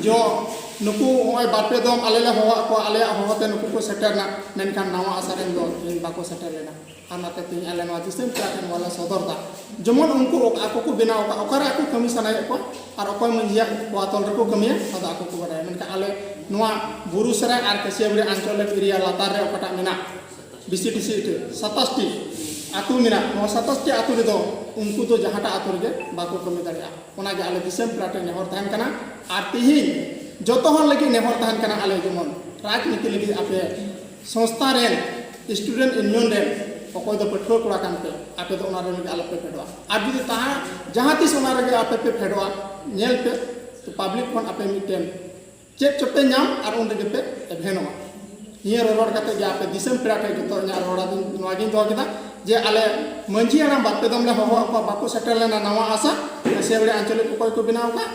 ᱡᱚ ᱱᱩᱠᱩ ᱱᱚᱜᱼᱚᱭ ᱵᱟᱨ ᱯᱮ ᱫᱚᱢ ᱟᱞᱮ ᱞᱮ ᱦᱚᱦᱚᱣᱟᱫ ᱠᱚᱣᱟ, ᱟᱞᱮᱭᱟᱜ ᱦᱚᱦᱚ ᱛᱮ ᱱᱩᱠᱩ ᱠᱚ ᱥᱮᱴᱮᱨ ᱮᱱᱟ, ᱢᱮᱱᱠᱷᱟᱱ ᱱᱟᱣᱟ ᱟᱥᱟ ᱨᱮᱱ ᱫᱚ ᱛᱮᱦᱮᱧ ᱵᱟᱠᱚ ᱥᱮᱴᱮᱨ ᱞᱮᱱᱟ᱾ ᱟᱨ ᱚᱱᱟᱛᱮ ᱛᱮᱦᱮᱧ ᱟᱞᱮ ᱱᱚᱣᱟ ᱫᱤᱥᱚᱢ ᱯᱮᱲᱟ ᱴᱷᱮᱱ ᱱᱚᱣᱟ ᱞᱮ ᱥᱚᱫᱚᱨ ᱮᱫᱟ, ᱡᱮᱢᱚᱱ ᱩᱱᱠᱩ ᱟᱠᱚ ᱠᱚ ᱵᱮᱱᱟᱣ ᱟᱠᱟᱫ, ᱚᱠᱟᱨᱮ ᱟᱠᱚ ᱠᱟᱹᱢᱤ ᱥᱟᱱᱟᱭᱮᱫ ᱠᱚᱣᱟ ᱟᱨ ᱚᱠᱚᱭ ᱢᱟᱺᱡᱷᱤᱭᱟᱜ ᱠᱚᱣᱟᱛᱚᱞ ᱨᱮᱠᱚ ᱠᱟᱹᱢᱤᱭᱟ, ᱚᱱᱟ ᱫᱚ ᱟᱠᱚ ᱠᱚ ᱵᱟᱰᱟᱭᱟ᱾ ᱢᱮᱱᱠᱷᱟᱱ ᱟᱞᱮ ᱱᱚᱣᱟ ᱵᱩᱨᱩ ᱥᱮᱨᱟ ᱟᱨ ᱠᱟᱹᱥᱤᱭᱟᱹᱵᱲᱤ ᱟᱧᱪᱚᱞᱤᱠ ᱮᱨᱤᱭᱟ ᱞᱟᱛᱟᱨ ᱨᱮ ᱚᱠᱟᱴᱟᱜ ᱢᱮᱱᱟᱜ, ᱵᱤᱥᱤᱰᱤᱥᱤ ᱛᱮ ᱥᱟᱛᱟᱥ ᱴᱤ ᱟᱹᱛᱩ ᱢᱮᱱᱟᱜ, ᱱᱚᱣᱟ ᱥᱟᱛᱟᱥ ᱴᱤ ᱟᱹᱛᱩ ᱨᱮᱫᱚ ᱩᱱᱠᱩ ᱫᱚ ᱡᱟᱦᱟᱸᱴᱟᱜ ᱟᱹᱛᱩ ᱨᱮᱜᱮ ᱵᱟᱠᱚ ᱠᱟᱹᱢᱤ ᱫᱟᱲᱮᱭᱟᱜᱼᱟ᱾ ᱚᱱᱟᱜᱮ ᱟᱞᱮ ᱫᱤᱥᱚᱢ ᱯᱮᱲᱟ ᱴᱷᱮᱱ ᱱᱮᱦᱚᱨ ᱛᱟᱦᱮᱱ ᱠᱟᱱᱟ᱾ ᱟᱨ ᱛᱤᱦᱤᱧ ᱡᱚᱛᱚ ᱦᱚᱲ ᱞᱟᱹᱜᱤᱫ ᱱᱮᱦᱚᱨ ᱛᱟᱦᱮᱱ ᱠᱟᱱᱟ, ᱟᱞᱮ ᱡᱮᱢᱚᱱ ᱨᱟᱡᱽᱱᱤᱛᱤ ᱞᱟᱹᱜᱤᱫ ᱟᱯᱮ ᱥᱚᱝᱥᱛᱷᱟ ᱨᱮᱱ, ᱥᱴᱩᱰᱮᱱᱴ ᱤᱭᱩᱱᱤᱭᱚᱱ ᱨᱮᱱ ᱚᱠᱚᱭ ᱫᱚ ᱯᱟᱹᱴᱷᱩᱣᱟᱹ ᱠᱚᱲᱟ ᱠᱟᱱ ᱯᱮ, ᱟᱯᱮ ᱫᱚ ᱚᱱᱟ ᱨᱮ ᱞᱟᱹᱜᱤᱫ ᱟᱞᱚᱯᱮ ᱯᱷᱮᱰᱚᱜᱼᱟ᱾ ᱟᱨ ᱡᱩᱫᱤ ᱛᱟᱦᱮᱸ ᱡᱟᱦᱟᱸ ᱛᱤᱥ ᱚᱱᱟ ᱨᱮᱜᱮ ᱟᱯᱮ ᱯᱮ ᱯᱷᱮᱰᱚᱜᱼᱟ, ᱧᱮᱞ ᱯᱮ, ᱯᱟᱵᱽᱞᱤᱠ ᱠᱷᱚᱱ ᱟᱯᱮ ᱢᱤᱫᱴᱮᱱ ᱪᱮᱫ ᱪᱚᱯᱮ ᱧᱟᱢ ᱟᱨ ᱩᱱ ᱨᱮᱜᱮ ᱯᱮ ᱮᱵᱷᱮᱱᱚᱜᱼᱟ᱾ ᱱᱤᱭᱟᱹ ᱨᱚᱨᱚᱲ ᱠᱟᱛᱮ ᱜᱮ ᱟᱯᱮ ᱫᱤᱥᱚᱢ ᱯᱮᱲᱟ ᱴᱷᱮᱱ ᱡᱚᱛᱚ ᱤᱧᱟᱹᱜ ᱨᱚᱲ ᱟᱫᱚᱧ ᱱᱚᱣᱟ ᱜᱤᱧ ᱫᱚᱦᱚ ᱠᱮᱫᱟ ᱡᱮ ᱟᱞᱮ ᱢᱟᱹᱡᱷᱤ ᱦᱟᱲᱟᱢ ᱵᱟᱨ ᱯᱮ ᱫᱚᱢ ᱞᱮ ᱦᱚᱦᱚ ᱟᱠᱚᱣᱟ, ᱵᱟᱠᱚ ᱥᱮᱴᱮᱨ ᱞᱮᱱᱟ᱾ ᱱᱟᱣᱟ ᱟᱥᱟ ᱥᱮᱣᱲᱮ ᱟᱧᱪᱚᱞᱤᱠ ᱚᱠᱚᱭ ᱠᱚ ᱵᱮᱱᱟᱣ ᱟᱠᱟᱫ,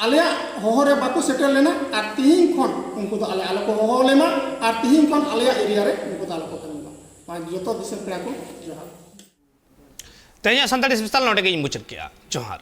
ᱟᱞᱮᱭᱟᱜ ᱦᱚᱦᱚ ᱨᱮ ᱵᱟᱠᱚ ᱥᱮᱴᱮᱨ ᱞᱮᱱᱟ᱾ ᱟᱨ ᱛᱤᱦᱤᱧ ᱠᱷᱚᱱ ᱩᱱᱠᱩ ᱫᱚ ᱟᱞᱮ ᱟᱞᱚ ᱠᱚ ᱦᱚᱦᱚ ᱞᱮᱢᱟ, ᱟᱨ ᱛᱤᱦᱤᱧ ᱠᱷᱚᱱ ᱟᱞᱮᱭᱟᱜ ᱮᱨᱤᱭᱟ ᱨᱮ ᱩᱱᱠᱩ ᱫᱚ ᱟᱞᱚ ᱠᱚ ᱠᱟᱹᱢᱤ ᱢᱟ᱾ ᱢᱟ ᱡᱚᱛᱚ ᱫᱤᱥᱚᱢ ᱯᱮᱲᱟ ᱠᱚ ᱡᱚᱦᱟᱨ᱾ ᱛᱮᱦᱮᱧᱟᱜ ᱥᱟᱱᱛᱟᱲᱤ ᱥᱯᱮᱥᱟᱞ ᱱᱚᱰᱮ ᱜᱮᱧ ᱢᱩᱪᱟᱹᱫ ᱠᱮᱜᱼᱟ᱾ ᱡᱚᱦᱟᱨ᱾